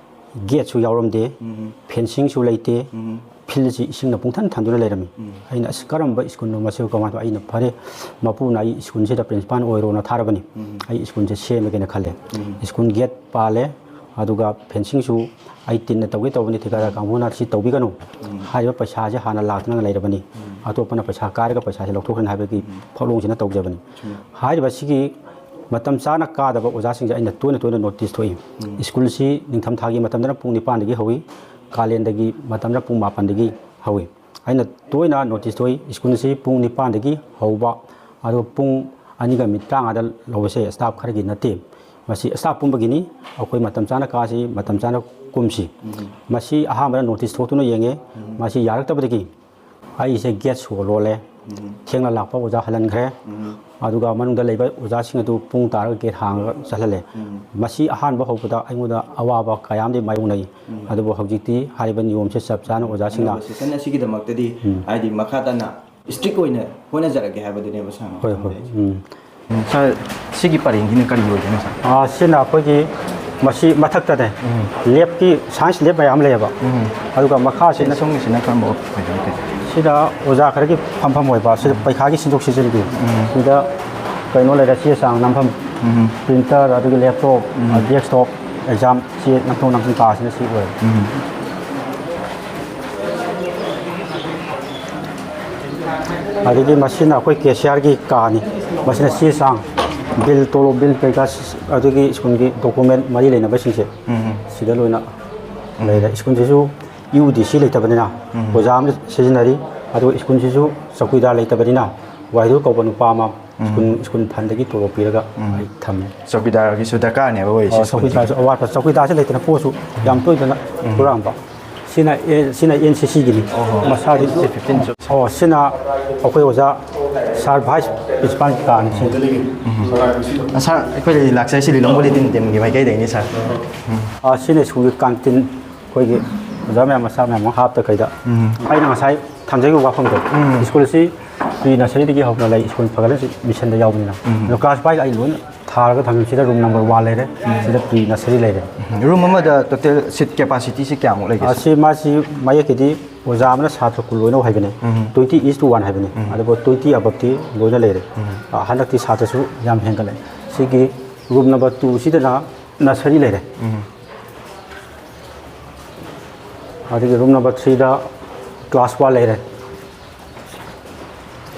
ꯒꯦꯠꯁꯨ ꯌꯥꯎꯔꯝꯗꯦ, ꯎꯝ꯫ ꯐꯦꯟꯁꯤꯡꯁꯨ ꯂꯩꯇꯦ, ꯎꯝ꯫ ꯐꯤꯜꯁꯤ ꯏꯁꯤꯡꯅ ꯄꯨꯡꯊꯟ ꯊꯟꯗꯨꯅ ꯂꯩꯔꯝꯃꯤ꯫ ꯎꯝ꯫ ꯑꯩꯅ, "ꯑꯁ, ꯀꯔꯝꯕ ꯁ꯭ꯀꯨꯜꯅꯣ ꯃꯁꯤꯕꯨ, ꯀꯃꯥꯏꯅ ꯇꯧ?" ꯑꯩꯅ, "ꯐꯔꯦ, ꯃꯄꯨꯅ ꯑꯩ ꯁ꯭ꯀꯨꯜꯁꯤꯗ ꯄ꯭ꯔꯤꯟꯁꯤꯄꯥꯜ ꯑꯣꯏꯔꯣꯅ ꯊꯥꯔꯕꯅꯤ, ꯎꯝ꯫ ꯑꯩ ꯁ꯭ꯀꯨꯜꯁꯦ ꯁꯦꯝꯃꯒꯦꯅ ꯈꯜꯂꯦ"꯫ ꯎꯝ꯫ ꯁ꯭ꯀꯨꯜ ꯒꯦꯠ ꯄꯥꯜꯂꯦ, ꯑꯗꯨꯒ ꯐꯦꯟꯁꯤꯡꯁꯨ ꯑꯩ ꯇꯤꯟꯅ ꯇꯧꯒꯦ ꯇꯧꯕꯅꯤ, ꯊꯤꯀꯥꯗꯥꯔ ꯀꯥꯡꯕꯨꯅ ꯁꯤ ꯇꯧꯕꯤꯒꯅꯨ ꯎꯝ꯫ ꯍꯥꯏꯔꯤꯕ ꯄꯩꯁꯥꯁꯦ ꯍꯥꯟꯅ ꯂꯥꯛꯇꯅ ꯂꯩꯔꯕꯅꯤ, ꯎꯝ꯫ ꯑꯇꯣꯞꯄꯅ ꯄꯩꯁꯥ ꯀꯥꯏꯔꯒ ꯄꯩꯁꯥꯁꯦ ꯂꯧꯊꯣꯛꯈ꯭ꯔꯅꯤ ꯍꯥꯏꯕꯒꯤ ꯎꯝ꯫ ꯐꯛꯂꯣꯡꯁꯤꯅ ꯇꯧꯖꯕꯅꯤ꯫ ꯎꯝ꯫ ꯍꯥꯏꯔꯤꯕ ꯁꯤꯒꯤ ꯃꯇꯝ ꯆꯥꯅ ꯀꯥꯗꯕ ꯑꯣꯖꯥꯁꯤꯡꯁꯦ ꯑꯩꯅ ꯇꯣꯏꯅ ꯇꯣꯏꯅ ꯅꯣꯇꯤꯁ ꯊꯣꯛꯏ꯫ ꯎꯝ꯫ ꯁ꯭ꯀꯨꯜꯁꯤ ꯅꯤꯡꯊꯝꯊꯥꯒꯤ ꯃꯇꯝꯗꯅ ꯄꯨꯡ ꯅꯤꯄꯥꯟꯗꯒꯤ ꯍꯧꯏ, ꯀꯥꯂꯦꯟꯗꯒꯤ ꯃꯇꯝꯗꯅ ꯄꯨꯡ ꯃꯥꯄꯟꯗꯒꯤ ꯍꯧꯏ꯫ ꯑꯩꯅ ꯇꯣꯏꯅ ꯅꯣꯇꯤꯁ ꯊꯣꯛꯏ, ꯁ꯭ꯀꯨꯜꯁꯤ ꯄꯨꯡ ꯅꯤꯄꯥꯟꯗꯒꯤ ꯍꯧꯕ, ꯑꯗꯨꯒ ꯄꯨꯡ ꯑꯅꯤꯒ ꯃꯤꯅꯤꯠ ꯇꯔꯥꯃꯉꯥꯗ ꯂꯧꯕꯁꯦ ꯁ꯭ꯇꯥꯐ ꯈꯔꯒꯤ ꯅꯠꯇꯦ, ꯃꯁꯤ ꯁ꯭ꯇꯥꯐ ꯄꯨꯝꯕꯒꯤꯅꯤ꯫ ꯑꯩꯈꯣꯏ ꯃꯇꯝ ꯆꯥꯅ ꯀꯥꯁꯤ, ꯃꯇꯝ ꯆꯥꯅ ꯀꯨꯝꯁꯤ꯫ ꯎꯝ꯫ ꯃꯁꯤ ꯑꯍꯥꯟꯕꯗ ꯅꯣꯇꯤꯁ ꯊꯣꯛꯇꯨꯅ ꯌꯦꯡꯉꯦ꯫ ꯎꯝ꯫ ꯃꯁꯤ ꯌꯥꯔꯛꯇꯕꯗꯒꯤ ꯑꯩꯁꯦ ꯒꯦꯠ ꯁꯣ ꯂꯣꯜꯂꯦ꯫ ꯎꯝ꯫ ꯊꯦꯡꯅ ꯂꯥꯛꯄ ꯑꯣꯖꯥ ꯍꯜꯍꯟꯈ꯭ꯔꯦ꯫ ꯎꯝ꯫ ꯑꯗꯨꯒ ꯃꯅꯨꯡꯗ ꯂꯩꯕ ꯑꯣꯖꯥꯁꯤꯡ ꯑꯗꯨ ꯄꯨꯡ ꯇꯥꯔꯒ ꯒꯦꯠ ꯍꯥꯡꯉꯒ ꯆꯠꯍꯜꯂꯦ꯫ ꯎꯝ꯫ ꯃꯁꯤ ꯑꯍꯥꯟꯕ ꯍꯧꯕꯗ ꯑꯩꯉꯣꯟꯗ ꯑꯋꯥꯕ ꯀꯌꯥ ꯑꯃꯗꯤ ꯃꯥꯌꯣꯛꯅꯩ꯫ ꯎꯝ꯫ ꯑꯗꯨꯕꯨ ꯍꯧꯖꯤꯛꯇꯤ ꯍꯥꯏꯔꯤꯕ ꯅꯤꯌꯣꯝꯁꯦ ꯆꯞ ꯆꯥꯅ ꯑꯣꯖꯥꯁꯤꯡꯅ ꯑꯅꯧꯕ ꯁꯦꯁꯟ ꯑꯁꯤꯒꯤꯗꯃꯛꯇꯗꯤ ꯎꯝ꯫ ꯍꯥꯏꯗꯤ ꯃꯈꯥ ꯇꯥꯅ ꯏꯁꯇ꯭ꯔꯤꯛ ꯑꯣꯏꯅ ꯍꯣꯠꯅꯖꯔꯒꯦ ꯍꯥꯏꯕꯗꯨꯅꯦꯕ ꯁꯥꯔꯅ ꯍꯣꯏ, ꯍꯣꯏ꯫ ꯍꯥꯏꯖꯔꯤꯁꯦ꯫ ꯎꯝ꯫ ꯁꯥꯔ, ꯁꯤꯒꯤ ꯄꯔꯦꯡꯁꯤꯅ ꯀꯔꯤ ꯑꯣꯏꯗꯣꯏꯅꯣ, ꯁꯥꯔ? ꯑꯥ, ꯁꯤꯅ ꯑꯩꯈꯣꯏꯒꯤ ꯃꯁꯤ ꯃꯊꯛꯇꯅꯦ, ꯎꯝ꯫ ꯂꯦꯞꯀꯤ, ꯁꯥꯏꯟꯁ ꯂꯦꯞ ꯃꯌꯥꯝ ꯂꯩꯌꯦꯕ꯫ ꯎꯝ꯫ ꯑꯗꯨꯒ ꯃꯈꯥꯁꯤꯅ ꯁꯤ ꯁꯣꯝꯒꯤꯁꯤꯅ ꯀꯔꯝꯕ ꯑꯣꯏꯗꯣꯏꯅꯣ? ꯁꯤꯗ ꯑꯣꯖꯥ ꯈꯔꯒꯤ ꯐꯝꯐꯝ ꯑꯣꯏꯕ, ꯁꯤꯗ ꯎꯝ꯫ ꯄꯩꯈꯥꯒꯤ ꯁꯤꯟꯗꯣꯛ ꯁꯤꯖꯤꯟꯒꯤ꯫ ꯎꯝ꯫ ꯁꯤꯗ ꯀꯩꯅꯣ ꯂꯩꯔꯦ, ꯆꯦ ꯆꯥꯡ ꯅꯝꯐꯝ, ꯎꯝ꯫ ꯄ꯭ꯔꯤꯟꯇꯔ, ꯑꯗꯨꯒꯤ ꯂꯦꯞꯇꯣꯞ, ꯎꯝ꯫ ꯗꯦꯁꯛꯇꯣꯞ, ꯑꯦꯛꯖꯥꯝ ꯆꯦ ꯅꯝꯊꯣꯛ ꯅꯝꯁꯤꯟ ꯀꯥꯁꯤꯅ ꯁꯤ ꯑꯣꯏꯔꯦ꯫ ꯎꯝ꯫ ꯑꯗꯒꯤ ꯃꯁꯤꯅ ꯑꯩꯈꯣꯏ ꯀꯦꯁꯤꯌꯥꯔꯒꯤ ꯀꯥꯅꯤ꯫ ꯃꯁꯤꯅ ꯆꯦ ꯆꯥꯡ, ꯕꯤꯜ, ꯇꯣꯂꯣꯞ ꯕꯤꯜ ꯀꯩꯀꯥ, ꯑꯗꯨꯒꯤ ꯁ꯭ꯀꯨꯜꯒꯤ ꯗꯣꯀꯨꯃꯦꯟ ꯃꯔꯤ ꯂꯩꯅꯕꯁꯤꯡꯁꯦ ꯎꯝ꯫ ꯁꯤꯗ ꯂꯣꯏꯅ ꯎꯝ꯫ ꯂꯩꯔꯦ꯫ ꯁ꯭ꯀꯨꯜꯁꯤꯁꯨ ꯌꯨ ꯗꯤ ꯁꯤ ꯂꯩꯇꯕꯅꯤꯅ ꯎꯝ꯫ ꯑꯣꯖꯥ ꯑꯃ ꯁꯤꯖꯤꯟꯅꯔꯤ, ꯑꯗꯨꯒ ꯁ꯭ꯀꯨꯜꯁꯤꯁꯨ ꯆꯧꯀꯤꯗꯥꯔ ꯂꯩꯇꯕꯅꯤꯅ ꯋꯥꯏꯗꯨ ꯀꯧꯕ ꯅꯨꯄꯥ ꯑꯃ ꯁ꯭ꯀꯨꯜ ꯁ꯭ꯀꯨꯜ ꯐꯟꯗꯒꯤ ꯇꯣꯂꯣꯞ ꯄꯤꯔꯒ ꯑꯩ ꯊꯝꯃꯦ꯫ ꯆꯧꯀꯤꯗꯥꯔꯒꯤꯁꯨ ꯗꯔꯀꯥꯔꯅꯦꯕ ꯑꯣꯏꯔꯤꯁꯦ꯫ ꯑꯣ, ꯆꯧꯀꯤꯗꯥꯔꯁꯨ ꯑꯋꯥꯠꯄ, ꯆꯧꯀꯤꯗꯥꯔꯁꯦ ꯂꯩꯇꯅ ꯄꯣꯠꯁꯨ ꯌꯥꯝ ꯇꯣꯏꯗꯅ ꯍꯨꯔꯥꯟꯕ꯫ ꯁꯤꯅ ꯑꯦ- ꯁꯤꯅ ꯑꯦꯟ ꯁꯤ ꯁꯤꯒꯤꯅꯤ꯫ ꯃꯁꯥꯗꯤ ꯑꯣ, ꯁꯤꯅ ꯑꯩꯈꯣꯏ ꯑꯣꯖꯥ ꯁꯥꯔ ꯚꯥꯏꯁ ꯄ꯭ꯔꯤꯟꯁꯤꯄꯥꯜꯒꯤ ꯀꯥꯅꯤ ꯁꯤꯅ꯫ ꯁꯥꯔ, ꯑꯩꯈꯣꯏ ꯂꯥꯛꯆꯔꯤꯁꯤ ꯂꯤꯂꯣꯡ ꯄꯣꯂꯤꯇꯤꯟ ꯇꯤꯝꯒꯤ ꯃꯥꯏꯀꯩꯗꯒꯤꯅꯤ ꯁꯥꯔ꯫ ꯑ, ꯁꯤꯅ ꯁ꯭ꯀꯨꯜꯒꯤ ꯀꯥꯟꯇꯤꯟ, ꯑꯩꯈꯣꯏꯒꯤ ꯑꯣꯖꯥ ꯃꯌꯥꯝ, ꯃꯆꯥ ꯃꯌꯥꯝ ꯑꯃ ꯍꯥꯞꯇ ꯀꯩꯗ꯫ ꯑꯩꯅ ꯉꯁꯥꯏ ꯊꯝꯖꯈꯤꯕ ꯋꯥꯐꯝꯗꯣ, ꯁ꯭ꯀꯨꯜꯁꯤ ꯄ꯭ꯔꯤ ꯅꯁꯔꯤꯗꯒꯤ ꯍꯧꯅ ꯂꯩ, ꯁ꯭ꯀꯨꯜ ꯐꯒꯠꯂꯁꯤ ꯃꯤꯁꯟꯗ ꯌꯥꯎꯕꯅꯤꯅ꯫ ꯑꯗꯣ ꯀ꯭ꯂꯥꯁ ꯐꯥꯏꯚ ꯑꯩ ꯂꯣꯏꯅ ꯊꯥꯔꯒ ꯊꯝꯃꯤ꯫ ꯁꯤꯗ ꯔꯨꯝ ꯅꯝꯕꯔ ꯋꯥꯟ ꯂꯩꯔꯦ, ꯁꯤꯗ ꯄ꯭ꯔꯤ ꯅꯁꯔꯤ ꯂꯩꯔꯦ꯫ ꯔꯨꯝ ꯑꯃꯗ ꯇꯣꯇꯦꯜ ꯁꯤꯠ ꯀꯦꯄꯥꯁꯤꯇꯤꯁꯤ ꯀꯌꯥꯃꯨꯛ ꯂꯩꯒꯦ? ꯑ, ꯁꯤ ꯃꯥꯁꯤ ꯃꯌꯦꯛꯀꯤꯗꯤ ꯑꯣꯖꯥ ꯑꯃꯅ ꯁꯥꯇ꯭ꯔ ꯀꯨꯟ ꯂꯣꯏꯅ ꯍꯥꯏꯕꯅꯦ, twenty is to one ꯍꯥꯏꯕꯅꯤ꯫ ꯑꯗꯨꯕꯨ twenty above ꯇꯤ ꯂꯣꯏꯅ ꯂꯩꯔꯦ꯫ ꯑ, ꯍꯟꯗꯛꯇꯤ ꯁꯥꯇ꯭ꯔꯁꯨ ꯌꯥꯝ ꯍꯦꯟꯒꯠꯂꯦ꯫ ꯁꯤꯒꯤ ꯔꯨꯝ ꯅꯝꯕꯔ ꯇꯨꯁꯤꯗꯅ ꯅꯁꯔꯤ ꯂꯩꯔꯦ꯫ ꯑꯗꯒꯤ ꯔꯨꯝ ꯅꯝꯕꯔ ꯊ꯭ꯔꯤꯗ ꯀ꯭ꯂꯥꯁ ꯋꯥꯟ ꯂꯩꯔꯦ꯫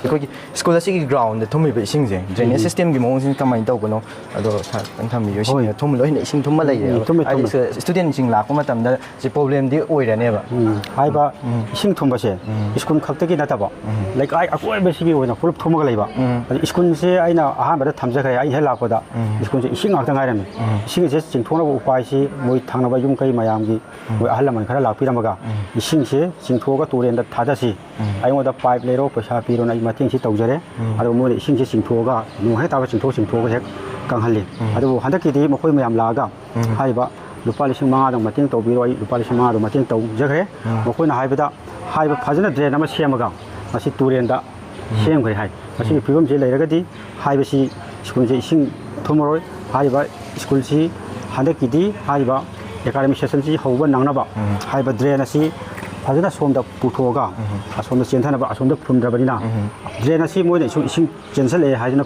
ꯑꯩꯈꯣꯏꯒꯤ ꯁ꯭ꯀꯨꯜ ꯑꯁꯤꯒꯤ ꯒ꯭ꯔꯥꯎꯟꯗ ꯊꯨꯝꯃꯤꯕ ꯏꯁꯤꯡꯁꯦ, ꯗ꯭ꯔꯦꯅꯦꯖ ꯁꯤꯁꯇꯦꯝꯒꯤ ꯃꯑꯣꯡꯁꯤꯅ ꯀꯃꯥꯏꯅ ꯇꯧꯕꯅꯣ? ꯑꯗꯣ ꯁꯥꯔ ꯈꯤꯇꯪ ꯊꯝꯕꯤꯌꯨ꯫ ꯏꯁꯤꯡ ꯍꯣꯏ꯫ ꯊꯨꯝ ꯂꯣꯏꯅ ꯏꯁꯤꯡ ꯊꯨꯝꯃ ꯂꯩꯔꯦꯕ꯫ ꯊꯨꯝꯃꯦ, ꯍꯥꯏꯗꯤ ꯊꯨꯝꯃꯦ꯫ ꯁ꯭ꯇꯨꯗꯦꯟꯁꯤꯡ ꯂꯥꯛꯄ ꯃꯇꯝꯗ ꯁꯤ ꯄ꯭ꯔꯣꯕ꯭ꯂꯦꯝꯗꯤ ꯑꯣꯏꯔꯅꯦꯕ꯫ ꯎꯝ, ꯍꯥꯏꯕ ꯏꯁꯤꯡ ꯊꯨꯝꯕꯁꯦ ꯁ꯭ꯀꯨꯜ ꯈꯛꯇꯒꯤ ꯅꯠꯇꯕ, ꯂꯩꯀꯥꯏ ꯑꯀꯣꯏꯕꯁꯤꯒꯤ ꯑꯣꯏꯅ ꯄꯨꯂꯞ ꯊꯨꯝꯃꯒ ꯂꯩꯕ꯫ ꯑꯗ ꯁ꯭ꯀꯨꯜꯁꯦ ꯑꯩꯅ ꯑꯍꯥꯟꯕꯗ ꯊꯝꯖꯈ꯭ꯔꯦ, ꯑꯩ ꯍꯦꯛ ꯂꯥꯛꯄꯗ ꯁ꯭ꯀꯨꯜꯁꯦ ꯏꯁꯤꯡ ꯉꯥꯛꯇ ꯉꯥꯏꯔꯝꯃꯤ꯫ ꯏꯁꯤꯡꯁꯦ ꯆꯤꯡꯊꯣꯛꯅꯕ ꯎꯄꯥꯏꯁꯤ ꯃꯣꯏ ꯊꯪꯅꯕ ꯌꯨꯝ ꯀꯩ ꯃꯌꯥꯝꯒꯤ ꯃꯣꯏ ꯑꯍꯜ ꯂꯃꯟ ꯈꯔ ꯂꯥꯛꯄꯤꯔꯝꯃꯒ ꯏꯁꯤꯡꯁꯦ ꯆꯤꯡꯊꯣꯛꯑꯒ ꯇꯨꯔꯦꯟꯗ ꯊꯥꯗꯁꯤ, ꯑꯩꯉꯣꯟꯗ ꯄꯥꯏꯞ ꯂꯩꯔꯣ, ꯄꯩꯁꯥ ꯄꯤꯔꯣꯅ ꯑꯩ ꯃꯇꯦꯡꯁꯤ ꯇꯧꯖꯔꯦ꯫ ꯑꯗꯨꯒ ꯃꯣꯏꯅ ꯏꯁꯤꯡꯁꯦ ꯆꯤꯡꯊꯣꯛꯑꯒ ꯅꯣꯡ ꯍꯦꯛ ꯇꯥꯕ ꯆꯤꯡꯊꯣꯛ ꯆꯤꯡꯊꯣꯛꯑꯒ ꯍꯦꯛ ꯀꯪꯍꯜꯂꯤ꯫ ꯑꯗꯨꯕꯨ ꯍꯟꯗꯛꯀꯤꯗꯤ ꯃꯈꯣꯏ ꯃꯌꯥꯝ ꯂꯥꯛꯑꯒ ꯍꯥꯏꯔꯤꯕ ꯂꯨꯄꯥ ꯂꯤꯁꯤꯡ ꯃꯉꯥꯗꯪ ꯃꯇꯦꯡ ꯇꯧꯕꯤꯔꯣ, ꯑꯩ ꯂꯨꯄꯥ ꯂꯤꯁꯤꯡ ꯃꯉꯥꯗꯣ ꯃꯇꯦꯡ ꯇꯧꯖꯈ꯭ꯔꯦ꯫ ꯃꯈꯣꯏꯅ ꯍꯥꯏꯕꯗ ꯍꯥꯏꯔꯤꯕ ꯐꯖꯅ ꯗ꯭ꯔꯦꯟ ꯑꯃ ꯁꯦꯝꯃꯒ ꯃꯁꯤ ꯇꯨꯔꯦꯟꯗ ꯁꯦꯝꯈ꯭ꯔꯦ ꯍꯥꯏ꯫ ꯃꯁꯤꯒꯤ ꯐꯤꯕꯝꯁꯤ ꯂꯩꯔꯒꯗꯤ ꯍꯥꯏꯕꯁꯤ ꯁ꯭ꯀꯨꯜꯁꯦ ꯏꯁꯤꯡ ꯊꯨꯝꯃꯔꯣꯏ꯫ ꯍꯥꯏꯔꯤꯕ ꯁ꯭ꯀꯨꯜꯁꯤ ꯍꯟꯗꯛꯀꯤꯗꯤ ꯍꯥꯏꯔꯤꯕ ꯑꯦꯀꯥꯗꯃꯤꯛ ꯁꯦꯁꯟꯁꯤ ꯍꯧꯕ ꯅꯪꯅꯕ ꯍꯥꯏꯔꯤꯕ ꯗ꯭ꯔꯦꯟ ꯑꯁꯤ ꯐꯖꯅ ꯁꯣꯝꯗ ꯄꯨꯊꯣꯛꯑꯒ ꯑꯁꯣꯝꯗ ꯆꯦꯟꯊꯅꯕ, ꯑꯁꯣꯝꯗ ꯐꯨꯝꯗ꯭ꯔꯕꯅꯤꯅ ꯗ꯭ꯔꯦꯟ ꯑꯁꯤ ꯃꯣꯏꯅ ꯏꯁꯤꯡ ꯏꯁꯤꯡ ꯆꯦꯟꯁꯤꯜꯂꯛꯑꯦ ꯍꯥꯏꯗꯅ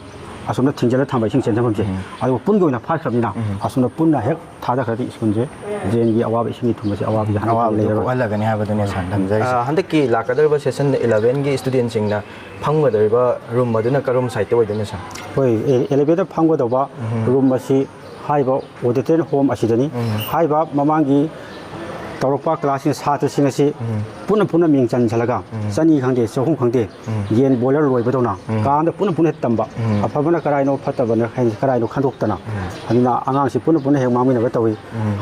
ꯑꯁꯣꯝꯗ ꯊꯤꯡꯖꯤꯜꯂ ꯊꯝꯕ ꯏꯁꯤꯡ ꯆꯦꯟꯊꯐꯝꯁꯦ, ꯑꯗꯨꯒ ꯄꯨꯟꯒꯤ ꯑꯣꯏꯅ ꯐꯥꯠꯈ꯭ꯔꯕꯅꯤꯅ ꯑꯁꯣꯝꯗ ꯄꯨꯟꯅ ꯍꯦꯛ ꯊꯥꯗꯈ꯭ꯔꯗꯤ ꯁ꯭ꯀꯨꯜꯁꯦ ꯗ꯭ꯔꯦꯟꯒꯤ ꯑꯋꯥꯕ, ꯏꯁꯤꯡꯒꯤ ꯊꯨꯝꯕꯁꯦ ꯑꯋꯥꯕꯁꯦ ꯍꯟꯗꯛꯇꯤ ꯑꯋꯥꯕꯗꯣ ꯂꯩꯔꯔꯣꯏ꯫ ꯀꯣꯛꯍꯜꯂꯒꯅꯤ ꯍꯥꯏꯕꯗꯨꯅꯦ ꯁꯥꯔ ꯊꯝꯖꯔꯤꯁꯦ꯫ ꯑ, ꯍꯟꯗꯛꯀꯤ ꯂꯥꯛꯀꯗꯧꯔꯤꯕ ꯁꯦꯁꯟ ꯏꯂꯚꯦꯟꯒꯤ ꯁ꯭ꯇꯨꯗꯦꯟꯁꯤꯡꯅ ꯐꯝꯒꯗꯧꯔꯤꯕ ꯔꯨꯝ ꯑꯗꯨꯅ ꯀꯔꯣꯝ ꯁꯥꯏꯠꯇ ꯑꯣꯏꯗꯣꯏꯅꯣ ꯁꯥꯔ? ꯍꯣꯏ, ꯑꯦ- ꯑꯦꯂꯦꯚꯦꯟꯗ ꯐꯝꯒꯗꯧꯕ ꯔꯨꯝ ꯑꯁꯤ ꯍꯥꯏꯔꯤꯕ ꯑꯣꯗꯤꯇꯣꯔꯤꯌꯝ ꯍꯣꯜ ꯑꯁꯤꯗꯅꯤ꯫ ꯍꯥꯏꯔꯤꯕ ꯃꯃꯥꯡꯒꯤ ꯇꯧꯔꯛꯄ ꯀ꯭ꯂꯥꯁꯁꯤꯡ ꯁꯥꯇ꯭ꯔꯁꯤꯡ ꯑꯁꯤ ꯄꯨꯟꯅ ꯄꯨꯟꯅ ꯃꯤꯡ ꯆꯟꯁꯤꯜꯂꯒ ꯆꯅꯤ ꯈꯪꯗꯦ, ꯆꯍꯨꯝ ꯈꯪꯗꯦ, ꯌꯦꯟ ꯕꯣꯏꯂꯔ ꯂꯣꯏꯕꯗꯧꯅ ꯀꯥ ꯑꯃꯗ ꯄꯨꯟꯅ ꯄꯨꯟꯅ ꯍꯦꯛ ꯇꯝꯕ, ꯑꯐꯕꯅ ꯀꯔꯥꯏꯅꯣ, ꯐꯠꯇꯕꯅ ꯀꯔꯥꯏꯅꯣ ꯈꯟꯗꯣꯛꯇꯅ, ꯑꯗꯨꯅ ꯑꯉꯥꯡꯁꯤ ꯄꯨꯟꯅ ꯄꯨꯟꯅ ꯍꯦꯛ ꯃꯥꯡꯃꯤꯟꯅꯕ ꯇꯧꯏ꯫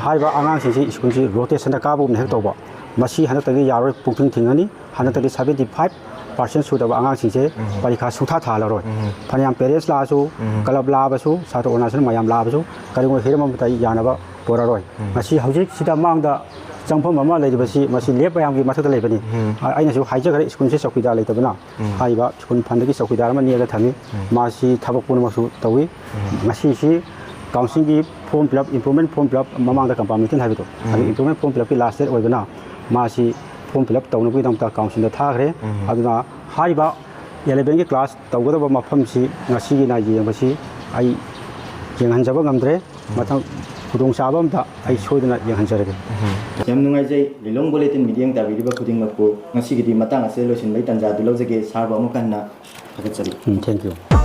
ꯍꯥꯏꯔꯤꯕ ꯑꯉꯥꯡꯁꯤꯡꯁꯤ ꯁ꯭ꯀꯨꯜꯁꯤ ꯔꯣꯇꯦꯁꯟꯗ ꯀꯥꯕꯒꯨꯝꯅ ꯍꯦꯛ ꯇꯧꯕ, ꯃꯁꯤ ꯍꯟꯗꯛꯇꯒꯤ ꯌꯥꯔꯣꯏ, ꯄꯨꯡꯊꯤꯡ ꯊꯤꯡꯉꯅꯤ꯫ ꯍꯟꯗꯛꯇꯗꯤ seventy five percent ꯁꯨꯗꯕ ꯑꯉꯥꯡꯁꯤꯡꯁꯦ ꯄꯔꯤꯈꯥ ꯁꯨꯡꯊꯥ ꯊꯥꯍꯜꯂꯔꯣꯏ꯫ ꯐꯅꯌꯥꯝ parents ꯂꯥꯛꯑꯁꯨ, club ꯂꯥꯛꯑꯕꯁꯨ, ꯁꯥꯇ꯭ꯔ organization ꯃꯌꯥꯝ ꯂꯥꯛꯑꯕꯁꯨ, ꯀꯔꯤꯒꯨꯝꯕ ꯍꯤꯔꯝ ꯑꯃꯗ ꯌꯥꯅꯕ ꯄꯨꯔꯛꯑꯔꯣꯏ꯫ ꯉꯁꯤ ꯍꯧꯖꯤꯛꯁꯤꯗ ꯃꯥꯡꯗ ꯆꯪꯐꯝ ꯑꯃ ꯂꯩꯔꯤꯕꯁꯤ, ꯃꯁꯤ ꯂꯦꯞ ꯃꯌꯥꯝꯒꯤ ꯃꯊꯛꯇ ꯂꯩꯕꯅꯤ꯫ ꯑ-, ꯑꯩꯅꯁꯨ ꯍꯥꯏꯖꯈ꯭ꯔꯦ, ꯁ꯭ꯀꯨꯜꯁꯤ ꯆꯧꯀꯤꯗꯥꯔ ꯂꯩꯇꯕꯅ ꯍꯥꯏꯔꯤꯕ ꯁ꯭ꯀꯨꯜ ꯐꯟꯗꯒꯤ ꯆꯧꯀꯤꯗꯥꯔ ꯑꯃ ꯅꯦꯛꯑꯒ ꯊꯝꯃꯤ꯫ ꯃꯥꯁꯤ ꯊꯕꯛ ꯄꯨꯝꯅꯃꯛꯁꯨ ꯇꯧꯏ꯫ ꯉꯁꯤꯁꯤ councilꯒꯤ form fill up, improvement form fill up ꯃꯃꯥꯡꯗ ꯀꯝꯄꯥꯔꯃꯦꯟꯇꯦꯜ ꯍꯥꯏꯕꯗꯣ, ꯑꯗꯨ improvement form fill upꯀꯤ last date ꯑꯣꯏꯕꯅ ꯃꯥꯁꯤ form fill up ꯇꯧꯅꯕꯒꯤꯗꯃꯛꯇ councilꯗ ꯊꯥꯈ꯭ꯔꯦ꯫ ꯑꯗꯨꯅ ꯍꯥꯏꯔꯤꯕ elevenꯒꯤ class ꯇꯧꯒꯗꯕ ꯃꯐꯝꯁꯤ ꯉꯁꯤꯒꯤꯅ ꯌꯦꯡꯕꯁꯤ ꯑꯩ ꯌꯦꯡꯍꯟꯖꯕ ꯉꯝꯗ꯭ꯔꯦ꯫ ꯃꯊꯪ ꯈꯨꯗꯣꯡꯆꯥꯕ ꯑꯝꯗ ꯑꯩ ꯁꯣꯏꯗꯅ ꯌꯦꯡꯍꯟꯖꯔꯒꯦ꯫ ꯌꯥꯝ ꯅꯨꯡꯉꯥꯏꯖꯩ, ꯂꯤꯂꯣꯡ ꯕꯨꯂꯦꯇꯤꯟ ꯃꯤꯠꯌꯦꯡ ꯇꯥꯕꯤꯔꯤꯕ ꯈꯨꯗꯤꯡꯃꯛꯄꯨ꯫ ꯉꯁꯤꯒꯤꯗꯤ ꯃꯇꯥꯡ ꯑꯁꯤꯗ ꯂꯣꯏꯁꯤꯟꯕꯒꯤ ꯇꯥꯟꯖꯥ ꯑꯗꯨ ꯂꯧꯖꯒꯦ꯫ ꯁꯥꯔꯕꯨ ꯑꯃꯨꯛ ꯍꯟꯅ ꯊꯥꯒꯠꯆꯔꯤ꯫ ꯎꯝ, thank you꯫